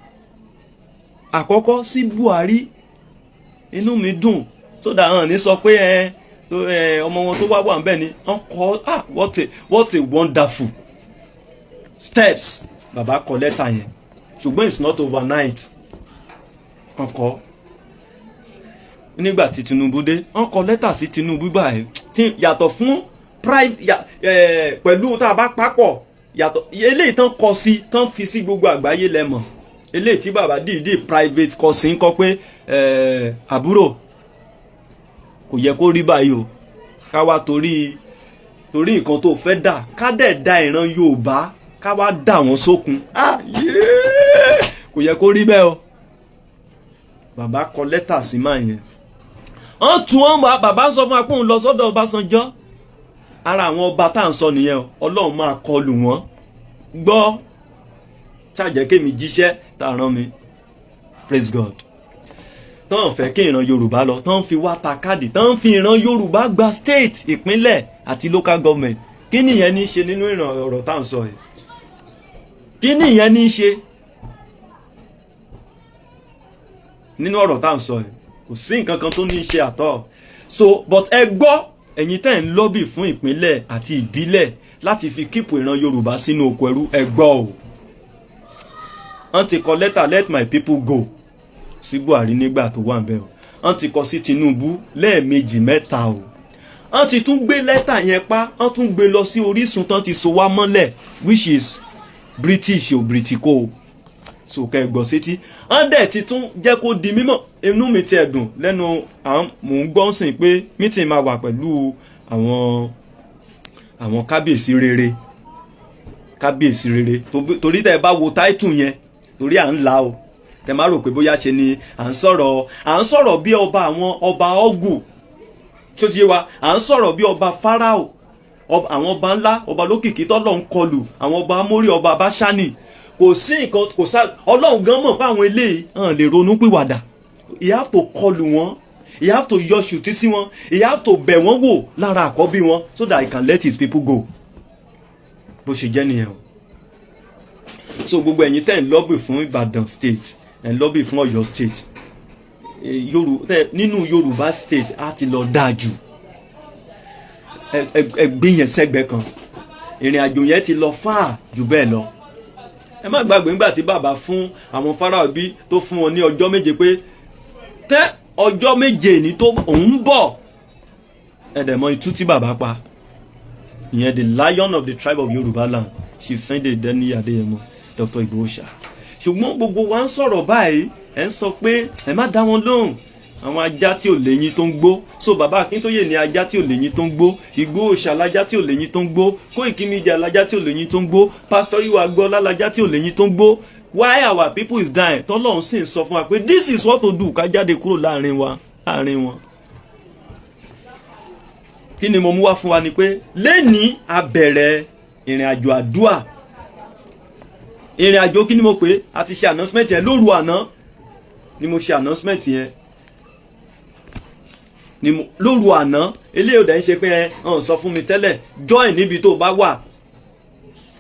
àkọ́kọ́ sí Buhari. Inú mi dùn so that hàn ní sọ pé ẹ tó ẹ ọmọ wọn tó wá wà níbẹ̀ ni wọ́n kọ. Ah, what a wonderful steps. Bàbá kọ lẹ́tà yẹn, ṣùgbọ́n it's not overnight. Wọ́n kọ nígbà tí Tinubu dé, wọ́n kọ lẹ́tà sí Tinubu báyìí tí yàtọ̀ fún private pẹ̀lú tá a bá papọ̀. Yàtọ̀ eléyìí tán kọ sí, tán fi sí gbogbo àgbáyé lẹ́mọ̀, eléyìí tí bàbá dìídì private kọ sí ń kọ pé àbúrò, kò yẹ kó rí báyìí o. Ká wá torí nǹkan tó fẹ́ dà, ká dẹ̀ da ìran Yorùbá, ká wá dà wọ́n sókun. Ah, kò yẹ kó rí bẹ́ẹ̀ o. Bàbá kọ lẹ́tà sí máa yẹn, wọ́n tún wọn bá bàbá sọ fún wa pé òun lọ sọ́dọ̀ Ọbásanjọ́. Ara àwọn ọba tá à ń sọ nìyẹn o. Ọlọ́run máa kọlù wọ́n gbọ́, ṣàjẹ́ kémi jíṣẹ́ tá a rán mi. Praise God. Tán fẹ́ kí ìran Yorùbá lọ, tán fi wá ta káàdì, tán fi ìran Yorùbá gba state, ìpínlẹ̀ àti local government. Kí nìyẹn ní í ṣe nínú ìran ọ̀rọ̀ tá à ń sọ yìí? Kí nìyẹn ní í ṣe nínú ọ̀rọ̀ tá à ń sọ yìí? Kò sí nǹkan kan tó ní í ṣe àtọ́. So but ẹ gbọ́, ẹ̀yin tẹ́ ń lobby fún ìpínlẹ̀ àti ìbílẹ̀ láti fi keep ìran Yorùbá sínú oko ẹrú, ẹ gbọ́ o. Wọ́n ti kọ lẹ́tà "Let my people go" sí Buhari nígbà tó wà níbẹ̀ o. Wọ́n ti kọ sí Tinubu lẹ́ẹ̀mejì mẹ́ta o. Wọ́n ti tún gbé lẹ́tà yẹn pa, wọ́n tún gbé lọ sí orísun tán ti so wá mọ́lẹ̀, which is British o, Britico o. So kẹ́ ẹ gbọ́ sétí, wọ́n dẹ̀ ti tún jẹ́ kó di mímọ̀. Inú mi ti ẹ̀dùn lẹ́nu àwọn mò ń gbọ́ sìn pé meeting máa wà pẹ̀lú àwọn kábíyèsí rere, kábíyèsí rere. Torí tẹ́ ẹ bá wo táìtù yẹn, torí à ń la o, tẹ́ má rò pé bóyá ṣe ni à ń sọ̀rọ̀ bí ọba, àwọn ọba ọgù tó ti yé wa, à ń sọ̀rọ̀ bí ọba Fáráò, àwọn ọba ńlá, ọba lókìkí tọ́lọ̀ ń kọlù, àwọn ọba Amórí, ọba Báṣánì. Kò sí nǹkan, kò sá. Ọlọ́run gan mọ̀ pé àwọn eléyìí hàn lè ronú pìwàdà. He have to kọlù wọn, he have to yọ ṣùtí sí wọn, he have to bẹ̀ wọ́n wò lára àkọ́bí wọn so that he can let his people go. Bó ṣe jẹ́ nìyẹn o. So gbogbo ẹ̀yin tẹ́ ń lobby fún Ìbàdàn state, ẹ̀ ń lobby fún Ọ̀yọ́ state, nínú Yorùbá state á ti lọ dáa jù. Ẹ gbé yẹn sẹ́gbẹ̀ẹ́ kan. Ìrìn àjò yẹn ti lọ fáà jù bẹ́ẹ̀ lọ. Ẹ má gbàgbé nígbà tí bàbá fún àwọn Fáráò bí tó fún wọn ní ọjọ́ 7 pé tẹ́ ọjọ́ 7 ní tó òun bọ̀. Ẹ dẹ̀ mọ itú tí bàbá pa ìyẹn, the lion of the tribe of Yorùbá land, Chief Sunday Adeniyi Adéyẹmọ, Dr. Igboho ṣá. Ṣùgbọ́n gbogbo wa ń sọ̀rọ̀ báyìí, ẹ ń sọ pé ẹ má dá wọn lóhùn, àwọn ajá tí ò léyìn tó ń gbó. So bàbá Akíntóyè ní ajá tí ò léyìn tó ń gbó, Ìgbòho ṣá lájá tí ò léyìn tó ń gbó, Kóìkí Media lájá tí ò léyìn tó ń gbó, Pastor Iwa Gbọ́lá lájá tí ò léyìn tó ń gbó. Why our people is dying, tọ́lọ́run sì ń sọ fún wa pé this is what to do, ká jáde kúrò láàrin wa, láàrin wọn. Kí ni mo mú wá fún wa ni pé lẹ́ni a bẹ̀rẹ̀ ìrìn àjò àdúà. Ìrìn àjò kí ni mo pè? A ti ṣe announcement yẹn lóru àná ni mo ṣe announcement yẹn ni mo lóru àná. Eléyìí ò dẹ̀ ń ṣe pé ẹ hàn sọ fún mi tẹ́lẹ̀. Join níbi tó bá wà,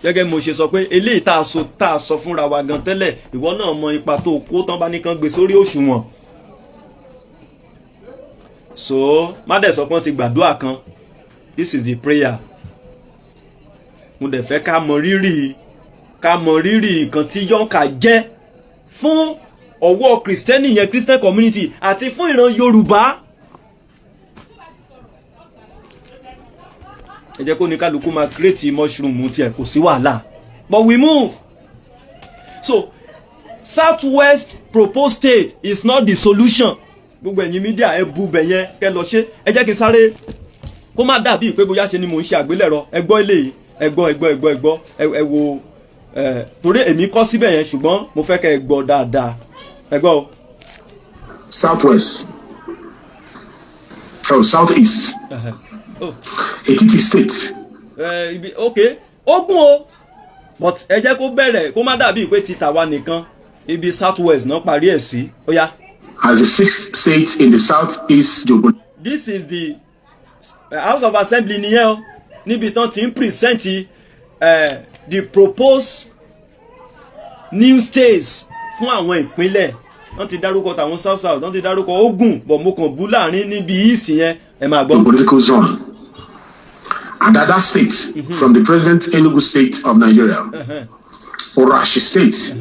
gẹ́gẹ́ mo ṣe sọ pé eléyìí tá a sọ fúnra wa gan tẹ́lẹ̀, ìwọ náà mọ ipa tó kó tán bá nìkan gbé sórí òṣùwọ̀n. So má dẹ̀ sọ pé wọ́n ti gbàdúrà kan. This is the prayer. Mo dẹ̀ fẹ́ ká mọ rírì nǹkan tí YORNCA jẹ́ fún ọwọ́ Kristẹni yẹn, Christian community, àti fún ìran Yorùbá. Ẹ jẹ́ kó ní kálukú máa create mushroom tiẹ̀, kò sí wàhálà, but we move. So Southwest proposed state is not the solution. Gbogbo ẹ̀yin media, ẹ bu bẹ̀ yẹn kẹ́ lọ ṣe. Ẹ jẹ́ kí n sáré kó má dàbí pé bóyá ṣe ni mò ń ṣe àgbélẹ̀rọ. Ẹ gbọ́ eléyìí, ẹ gbọ́, ẹ gbọ́, ẹ gbọ́, ẹ gbọ́, ẹ wo ẹ, torí èmi kọ́ síbẹ̀ yẹn, ṣùgbọ́n mo fẹ́ kẹ́ ẹ gbọ́ dáadáa. Ẹ gbọ́ o. Southwest, oh, Southeast, Oh. Ekiti State, Ibi ok, ogun o, but ẹ jẹ́ kó bẹ̀rẹ̀ kó má dàbí pé ti tàwa nìkan. Ibi South West náà parí ẹ̀ sí. Ó yá. As the sixth state in the Southeast geopolitical This is the House of Assembly nìyẹn o, níbi tán ti ń present the proposed new states fún àwọn ìpínlẹ̀. Wọ́n ti dárúkọ tàwọn South South, wọ́n ti dárúkọ Ogun, but mo kàn bú láàrin níbi east yẹn. Ẹ máa gbọ́. Geopolitical zone. Adada State from the present Enugu State of Nigeria. Orashi State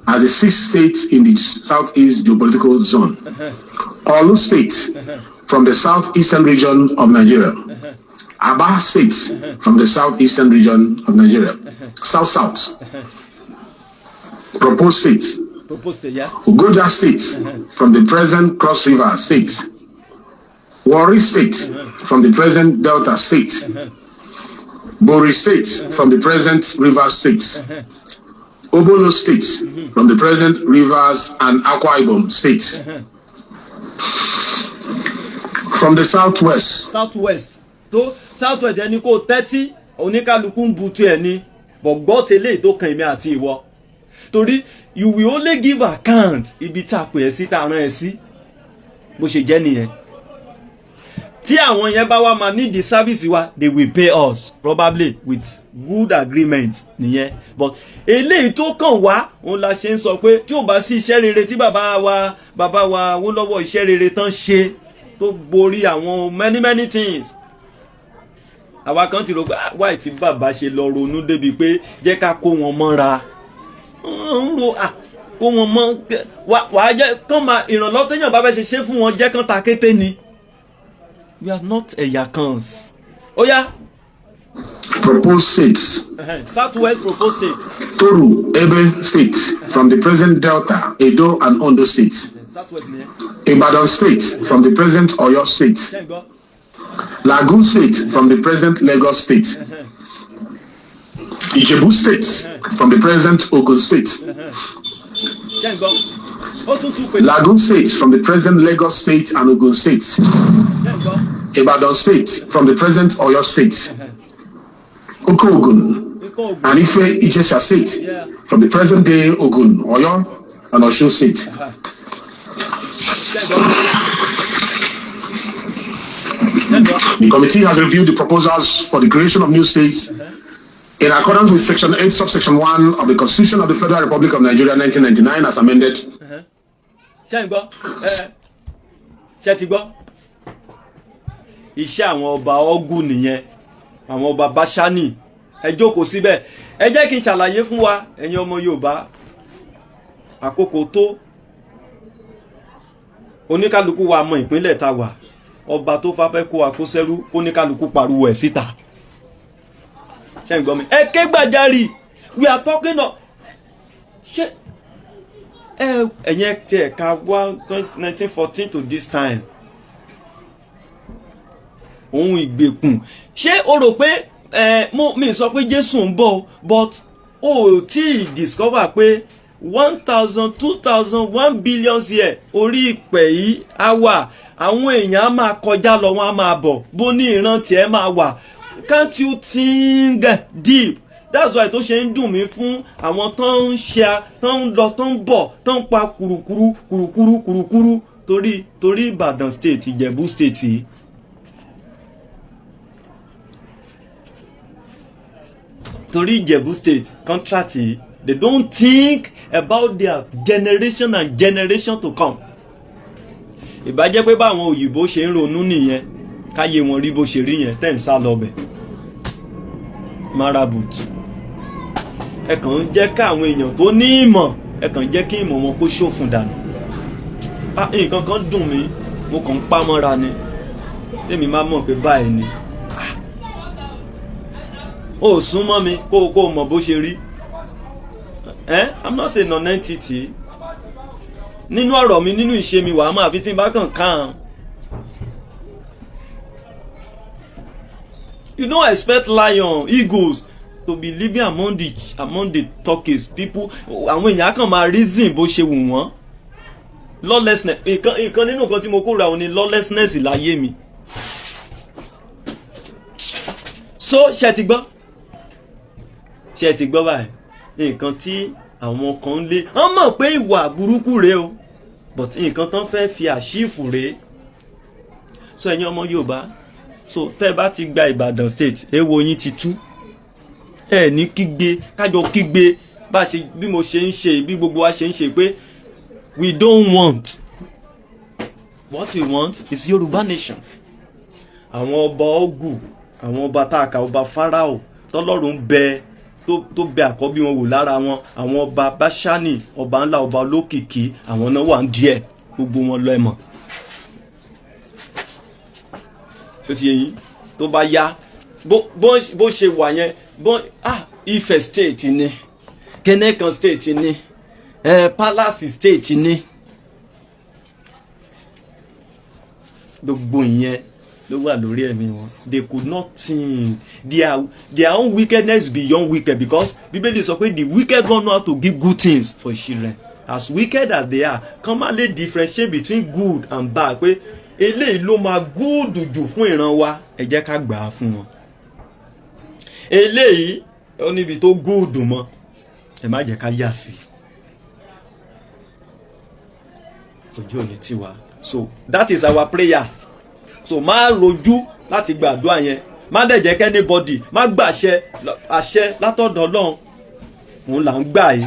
as the sixth state in the Southeast geopolitical zone. Olu State from the southeastern region of Nigeria. Aba State from the southeastern region of Nigeria. South South. Proposed state. Proposed state, yeah. Ogoja State from the present Cross River State. Warri State from the present Delta State. Bori State from the present Rivers State. Obolo State from the present Rivers and Akwa Ibom State. From the southwest, Southwest tó southwest, ẹni kó tẹ́tí, oníkálukú ń butu ẹ̀ ni bọ̀ gbọ́ tẹ́lẹ̀ tó kan èmi àti ìwọ, torí you will only give account ibi tá a pè ẹ́ sí, tá a rán ẹ sí. Bó ṣe jẹ́ nìyẹn. Tí àwọn yẹn bá wá máa need the service wa, they will pay us probably with good agreement nìyẹn. But eléyìí tó kàn wá, òun la ṣe ń sọ pé tí ò bá sí iṣẹ́ rere tí bàbá wa Awólọ́wọ̀, iṣẹ́ rere tán ṣe tó borí àwọn many many things, àwa kan ti rò pé, "Ah, why tí bàbá ṣe lọ ronú débi pé jẹ́ ká kó wọn mọ́ra?" Ń ro, ah, kó wọn mọ́, wàá jẹ́ kán máa ìrànlọ́wọ́ téèyàn bá fẹ́ ṣe ṣe fún wọn, jẹ́ kán ta kété ni. We are not ẹ̀yà kan. Ó yá. Proposed states. Southwest proposed state. Toru Ebe State from the present Delta, Edo and Ondo States. Southwest nìyẹn. Ibadan State from the present Oyo State. Ṣé ń gbọ́? Lagoon State from the present Lagos State. Ijebu State from the present Ogun State. Ṣé ń gbọ́? Ó tún tún pè. Lagoon State from the present Lagos State and Ogun State. Ṣé ń gbọ́? Ibadan State from the present Oyo State. Oko Ogun Ikọ̀ Ògùn. And Ife Ijesha State from the present day Ogun, Oyo and Osun State. Ṣé ń gbọ́? Ṣé ń gbọ́? The committee has reviewed the proposals for the creation of new states in accordance with Section 8, subsection 1 of the Constitution of the Federal Republic of Nigeria 1999 as amended. Ṣé ń gbọ́? Ẹ ṣe ti gbọ́? Iṣẹ́ àwọn ọba Ọgù nìyẹn, àwọn ọba Báṣánì. Ẹ jókòó síbẹ̀, ẹ jẹ́ kí n ṣàlàyé fún wa, ẹ̀yin ọmọ Yorùbá. Àkókò tó oníkálukú wa mọ ìpínlẹ̀ tá wà. Ọba tó fà fẹ́ kó wa kó sẹ́rú, kóníkálukú pariwo ẹ̀ síta. Ṣé ń gbọ́ mi? Ẹ ké gbàjarì. We are talking of, ṣé ẹ ẹ̀yẹn tí ẹ̀ka wá 1914 to this time, ohun ìgbèkùn. Ṣé o rò pé ẹ mo mi sọ pé Jésù ń bọ̀, but o ò tí ì discover pé 1,000, 2,000, 1 billion year, orí ìpẹ̀ yìí á wà, àwọn èèyàn á máa kọjá lọ, wọ́n á máa bọ̀, bó ní ìran tiẹ̀ máa wà? Can't you think deep? That's why tó ṣe ń dùn mí fún àwọn tó ń ṣe, tó ń lọ, tó ń bọ̀, tó ń pa kùrùkùrù kùrùkùrù kùrùkùrù torí Ìbàdàn State, Ìjẹ̀bú State yìí. Torí Ìjẹ̀bú State contract yìí, they don't think about their generation and generation to come. Ìbá jẹ́ pé báwọn òyìnbó ṣe ń ronú nìyẹn, káyé wọn rí bó ṣe rí yẹn, tẹ́ ń sá lọ bẹ̀ marabut. Ẹ kàn ń jẹ́ káwọn èèyàn tó ní ìmọ̀, ẹ kàn ń jẹ́ kí ìmọ̀ wọn kó ṣòfun dànù. Ah, nǹkan kan dùn mí, mo kàn ń pa mọ́ra ni. Tèmi máa mọ̀ pé báyìí ni. Ah, ó sún mọ́ mi kó o mọ̀ bó ṣe rí. Eh, I'm not a non-entity. Nínú ọ̀rọ̀ mi, nínú ìṣe mi, wàá máa fi tí n bá kàn kàn. You don't expect lion, eagles to be living among the turkeys people. Àwọn èèyàn kàn máa reason bó ṣe wù wọ́n. Lawlessness, ìkan nínú nǹkan tí mo kóra òun ni lawlessness láyé mi. So ṣe ti gbọ́? Ṣe ti gbọ́ báyìí? Nǹkan tí àwọn kan ń lé, wọ́n mọ̀ pé ìwà burúkú rèé o, but nǹkan tán fẹ́ fi àṣìfù rèé. So ẹ̀yin ọmọ Yorùbá, so tẹ́ ẹ bá ti gba Ìbàdàn State, èèwọ̀ yín ti tú. Ẹ ní kígbe, kájọ kígbe bá ṣe, bí mo ṣe ń ṣe, bí gbogbo wa ṣe ń ṣe, pé we don't want, what we want is Yorùbá nation. Àwọn ọba Ọgù, àwọn ọba táàkà, ọba Fáráò tọ́lọ́run bẹ tó bẹ àkọ́bí wọn wò lára wọn, àwọn ọba Báṣánì, ọba ńlá, ọba olókìkí, àwọn náà wà ń díẹ̀, gbogbo wọn lọ. Ẹ mọ̀ ṣó ti yé yín? Tó bá yá, Bó ṣe wà yẹn, bó Ifẹ̀ state ni, kẹ́nẹ́kan state ni, Palace state ni, gbogbo ìyẹn ló wà lórí ẹ̀mí wọn. They could not think. Their own wickedness beyond wicked, because Bíbélì sọ pé the wicked one know how to give good things for children. As wicked as they are, kàn má lè differentiate between good and bad, pé eléyìí ló máa good jù fún ìran wa, ẹ jẹ́ ká gbà á fún wọn. Eléyìí ó níbi tó good mọ́, ẹ má jẹ́ ká yà sí ojú òní tiwa. So that is our prayer. So má rojú láti gbàdúrà yẹn, má dẹ̀ jẹ́ k'anybody má gbàṣẹ àṣẹ látọ̀dọ̀ Ọlọ́run, òun là ń gbà yìí.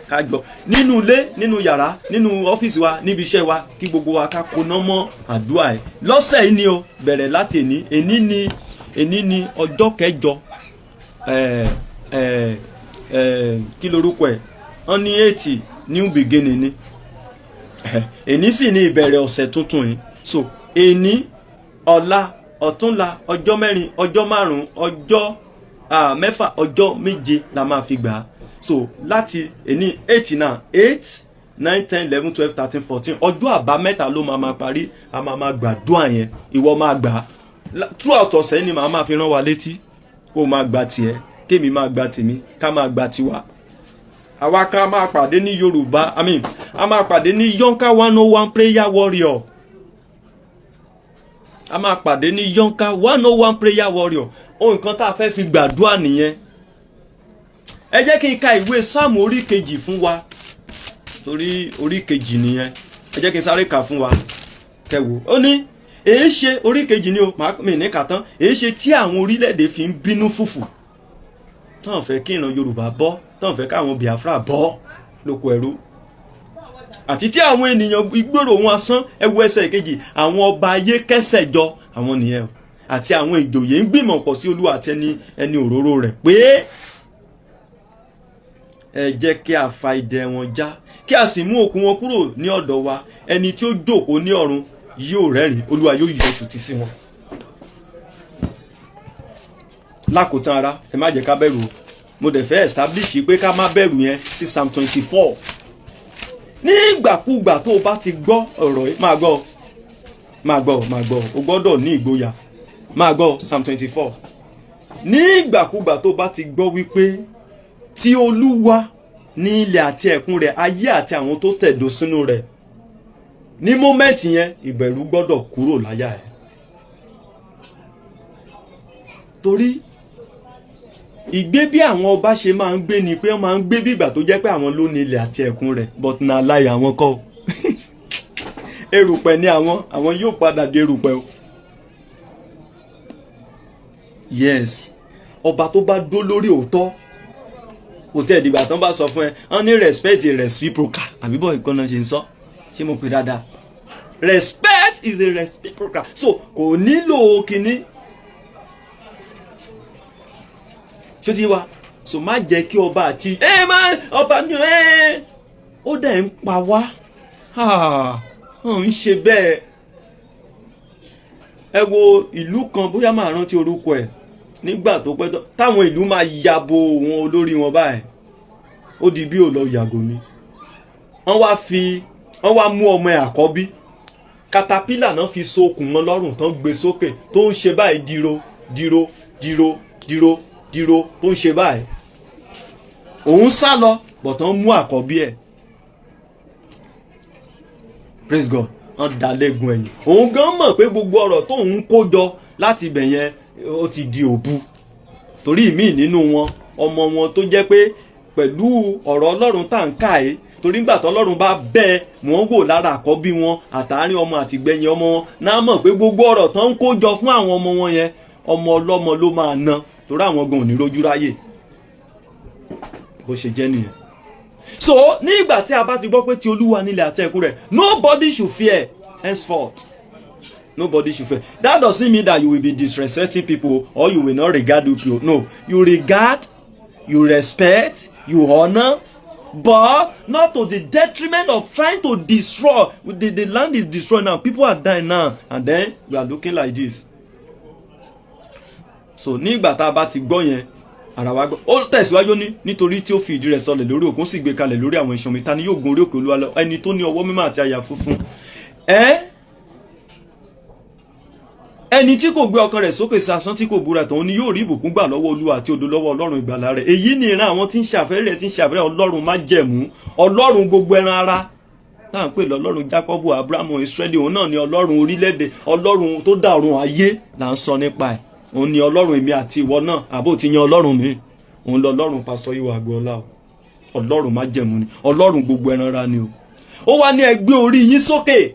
Kájọ nínú ilé, nínú yàrá, nínú ọ́fíìsì wa, níbi iṣẹ́ wa, kí gbogbo wa ká koná mọ́ àdúrà yìí lọ́sẹ̀ yìí ni o. Bẹ̀rẹ̀ láti èní. Èní ni ọjọ́ kẹjọ. Kí lorúkọ ẹ̀? Wọ́n ní 80 new beginning ni. Èní sì ní ìbẹ̀rẹ̀ ọ̀sẹ̀ tuntun yìí. So èní, ọ̀la, ọ̀túnla, ọjọ́ 4, ọjọ́ 5, ọjọ́ 6, ọjọ́ 7 la máa fi gbà á. So láti èní 8 náà, 8, 9, 10, 11, 12, 13, 14, ọjọ́ àbámẹ́ta ló máa parí. A máa gbàdúrà yẹn. Ìwọ máa gbà á throughout ọ̀sẹ̀ ni màá máa fi rán wa létí kó máa gba tiẹ̀, kémi máa gba tèmi, ká máa gba tiwa. Àwa ká máa pàdé ní Yorùbá, I mean, a máa pàdé ní Yonka 101 prayer warrior. A máa pàdé ní Yonka 101 prayer warrior. Ohun kan tá a fẹ́ fi gbàdúrà nìyẹn. Ẹ jẹ́ kí n ka ìwé Sáàmù orí kejì fún wa, torí orí kejì nìyẹn. Ẹ jẹ́ kí n sáré kà fún wa kẹwò. Ó ní èé ṣe, orí kejì ni o, mi ní kà tán. Èé ṣe tí àwọn orílẹ̀-èdè fi ń bínú fùfù, tán fẹ́ kí ìran Yorùbá bọ́, tán fẹ́ káwọn Biafra bọ́ lóko ẹrú, àti tí àwọn ènìyàn ìgbèrò wọn asán? Ẹ wo ẹsẹ̀ kejì. Àwọn ọba ayé kẹsẹ̀ jọ, àwọn nìyẹn o, àti àwọn ìjòyè ń gbìmọ̀ pọ̀ sí Olúwa àti ẹni òróró rẹ̀, pé ẹ jẹ́ kí a fa idẹ wọn já, kí a sì mú òkun wọn kúrò ní ọ̀dọ̀ wa. Ẹni tí ó jókòó ní ọ̀run yóò rẹ́rìn, Olúwa yóò yọ ṣùtì sí wọn. Lákòótán ara, ẹ má jẹ́ ká bẹ̀rù o. Mo dẹ̀ fẹ́ establish pé ká má bẹ̀rù yẹn sí Psalm 24. Nígbàkúgbà tó o bá ti gbọ́ ọ̀rọ̀ yìí, máa gbọ́, máa gbọ́, máa gbọ́, o gbọ́dọ̀ ní ìgboyà. Máa gbọ́ Psalm 24. Nígbàkúgbà tó o bá ti gbọ́ wípé tí Olúwa ní ilẹ̀ àti ẹ̀kún rẹ̀, ayé àti àwọn tó tẹ̀dó sínú rẹ̀, ní moment yẹn, ìbẹ̀rù gbọ́dọ̀ kúrò láyà ẹ̀, torí ìgbé bí àwọn ọba ṣe máa ń gbé ni pé wọ́n máa ń gbé bí ìgbà tó jẹ́ pé àwọn ló ní ilẹ̀ àti ẹ̀kún rẹ̀, but na láyé àwọn kọ́ o. Erùpẹ̀ ni àwọn yóò padà di erùpẹ̀ o. Yes, ọba tó bá dó lórí òótọ́, kò tẹ́ ìdìgbà tán bá sọ fún ẹ, wọ́n ní respect is reciprocal, àbí bọ́ ìkànnà ṣe ń sọ, ṣé mo pè dáadáa? Respect is a reciprocal, so kò nílò kinní ṣó ti wá. So má jẹ́ kí ọba àti ẹ má ọba ní ẹ ó dẹ̀ ń pa wá, ń ṣe bẹ́ẹ̀. Ẹ wo ìlú kan, bóyá máa rántí orúkọ ẹ̀, nígbà tó pẹ́ táwọn ìlú máa yabo wọn olórí wọn báyìí, ó di bí ò lọ yàgò ni. Wọ́n wá mú ọmọ ẹ̀ àkọ́bí, katapila náà fi so okùn mọ́ lọ́rùn, tán gbé sókè, tó ń ṣe báyìí, dìrò dìrò dìrò dìrò dìrò, tó ń ṣe báyìí. Òun sá lọ, bọ̀tán mú àkọ́bí ẹ̀. Praise God. Wọ́n dá lẹ́gun ẹ̀yìn. Òun gan mọ̀ pé gbogbo ọ̀rọ̀ tóun ń kó jọ láti ibẹ̀ yẹn, ó ti di òbu, torí ìmíì nínú wọn, ọmọ wọn tó jẹ́ pé pẹ̀lú ọ̀rọ̀ Ọlọ́run tá à ń kà é, torí nígbà tọ́lọ́run bá bẹ́ wọ́n wò lára àkọ́bí wọn, àtàárín ọmọ àtìgbẹ̀yìn ọmọ wọn náà, mọ̀ pé gbogbo ọ̀rọ̀ tán ń kó jọ fún àwọn ọmọ wọn yẹn, ọmọ ọlọ́mọ ló máa ná, torí àwọn gan ò ní rójú ráyè. Bó ṣe jẹ́ nìyẹn. So ní ìgbà tí a bá ti gbọ́ pé ti Olúwa nílẹ̀ àti ẹ̀kún rẹ̀, nobody should fear henceforth. Nobody should fear. That doesn't mean that you will be disrespecting people or you will not regard people. No, you regard, you respect, you honor, but not to the detriment of trying to destroy. The land is destroyed now, people are dying now, and then we are looking like this. So ní ìgbà tá a bá ti gbọ́ yẹn, ara wa gbọ́. Ó tẹ̀síwájú ní, nítorí tí ó fi ìdí rẹ̀ sọlẹ̀ lórí òkun, sì gbé kalẹ̀ lórí àwọn ìṣàn omi. Ta ni yóò gun orí òkè Olúwa lọ? Ẹni tó ní ọwọ́ mímọ́ àti àyà funfun, ẹ́ ẹni tí kò gbé ọkàn rẹ̀ sókè sí asán, tí kò búra tán, ni yóò rí ìbùkún gbà lọ́wọ́ Olúwa àti òdodo lọ́wọ́ Ọlọ́run ìgbàlà rẹ̀. Èyí ni ìran àwọn tí ń ṣàfẹ́rẹ́ rẹ̀, tí ń ṣàfẹ́rẹ́ Ọlọ́run májẹ̀mú, Ọlọ́run gbogbo ẹran ara, náà ń pè lọ́lọ́run Jákọ́bù, Abrahamu, Israẹli. Òun náà ni Ọlọ́run orílẹ̀-èdè, Ọlọ́run tó dá ọ̀run ayé là ń sọ nípa ẹ̀. Òun ni Ọlọ́run èmi àti ìwọ náà. Àbó ti yan Ọlọ́run mi? Òun lọ Ọlọ́run Pásítọ̀ Ìwà Agboola o. Ọlọ́run májẹ̀mú ni, Ọlọ́run gbogbo ẹran ara ni o. Ó wá ní, "Ẹ gbé orí yín sókè,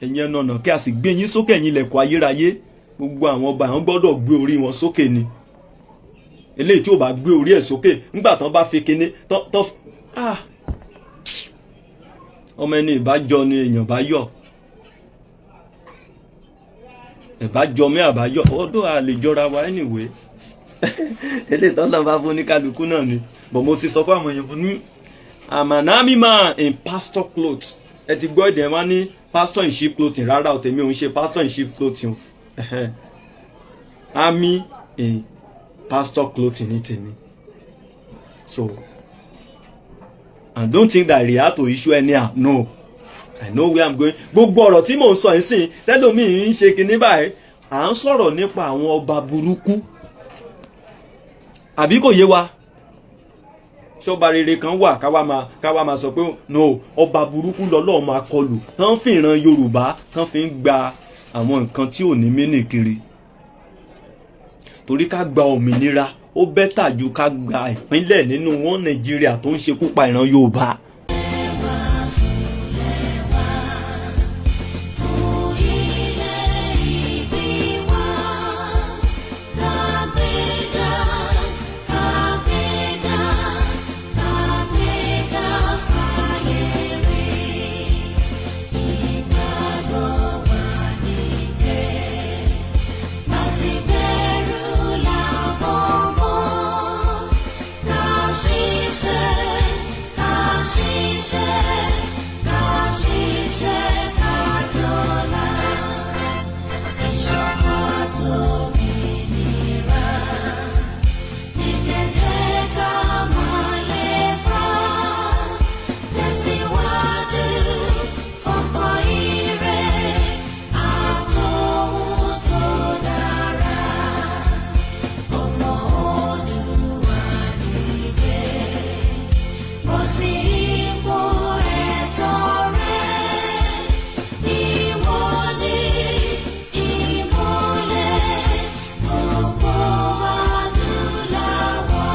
ẹ̀yin ẹnu ọ̀nà, kí a sì gbé yín sókè, ẹ̀yin ilẹ̀kùn ayérayé." Gbogbo àwọn ọba, àwọn gbọ́dọ̀ gbé orí wọn sókè ni. Eléyìí tí ò bá gbé orí ẹ̀ sókè nígbà tán bá fi kinní tán tán, ah, ọmọ ẹni ìbájọ ni èèyàn bá yọ, ìbájọ mi àbáyọ ọdún a lè jọra wa. Anyway, eléyìí tán lọ́n bá fún oníkálukú náà ni. But mo ti sọ fún àwọn èèyàn fún ní, I'm an army man in pastor cloth. Ẹ ti gbọ́ èdè ẹ̀ wá ní pastor in sheep clothing. Rárá o, tèmi ò ń ṣe pastor in sheep clothing o. Army in pastor clothing ní tèmi. So I don't think that I react to issue anyhow. No, I know where I'm going. Gbogbo ọ̀rọ̀ tí mò ń sọ yìí sìn, tẹ́lómi ń ṣe kinní báyìí, à ń sọ̀rọ̀ nípa àwọn ọba burúkú, àbí kò yé wa? Ṣọba rere kan wà káwa máa sọ pé no, ọba burúkú lọ́lọ́ọ̀ máa kọlù, tán fi ìran Yorùbá, tán fi ń gba àwọn nǹkan tí ò ní mínì kiri. Torí ká gba òmìnira, ó better ju ká gba ìpínlẹ̀ nínú wọn Nàìjíríà tó ń ṣekú pa ìran Yorùbá. Fún ilẹ̀ ìbí wa, kàgbéga, kàgbéga, kàgbéga fàyè rí. Ìgbàgbọ́ wa ní pé láti bẹ̀rù làbọ̀ mọ́. Ká ṣiṣẹ́, ká ṣiṣẹ́, ká ṣiṣẹ́, ká jọlá. Ìṣọ̀kan àtòmìnira ní kẹ̀jẹ́ ká máa lépa. Tẹ̀síwájú fọ́pọ̀ ire àtòhun tó dára. Ọmọ Oòduà dìde, bọ́ sí ipò ẹ̀tọ́ rẹ. Ìwọ ni ìmọ́lẹ̀ gbogbo adúláwọ̀.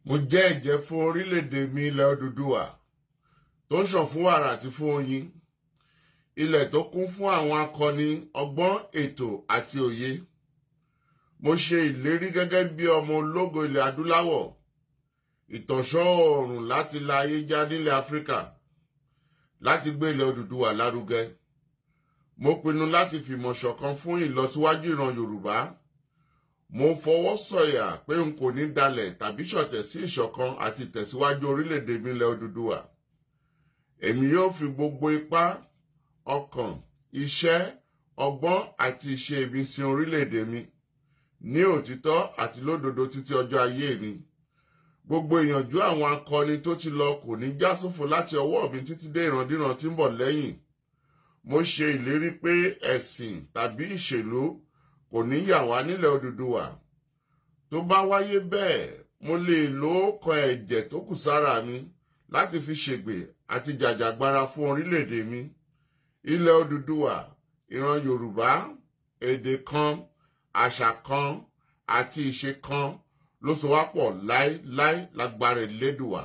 Mo jẹ́ ẹ̀jẹ́ fún orílẹ̀-èdè mi, ilẹ̀ Odùduwà tó ń ṣàn fún wàrà àti fún oyin, ilẹ̀ tó kún fún àwọn akọni, ọgbọ́n, ètò àti òye. Mo ṣe ìlérí gẹ́gẹ́ bí ọmọ ológo ilẹ̀ adúláwọ̀, ìtànṣán oòrùn láti la ayé já nílẹ̀ Áfíríkà, láti gbé ilẹ̀ Odùduwà lárugẹ. Mo pinnu láti fìmọ̀ ṣọ̀kan fún ìlọsíwájú ìran Yorùbá. Mo fọwọ́ sọ̀yà pé n kò ní dalẹ̀ tàbí ṣọ̀tẹ̀ sí ìṣọ̀kan àti ìtẹ̀síwájú orílẹ̀-èdè mi, ilẹ̀ Odùduwà. Èmi yóò fi gbogbo ipá, ọkàn, iṣẹ́, ọgbọ́n àti ìṣe mi sin orílẹ̀-èdè mi ní òtítọ́ àti lódodo títí ọjọ́ ayé mi. Gbogbo ìyànjú àwọn akọni tó ti lọ kò ní já sófo láti ọwọ́ mi títí dé ìrandíran tí ń bọ̀ lẹ́yìn. Mo ṣe ìlérí pé ẹ̀sìn tàbí ìṣèlú kò ní yà wá nílẹ̀ Odùduwà. Tó bá wáyé bẹ́ẹ̀, mo lè lo ọkàn ẹ̀jẹ̀ tó kù sára mi láti fi ṣègbè àti jàjàgbara fún orílẹ̀-èdè mi, ilẹ̀ Odùduwà, ìran Yorùbá. Èdè kan, àṣà kan àti ìṣe kan ló so wá pọ̀ láéláé lágbára Elédùwà.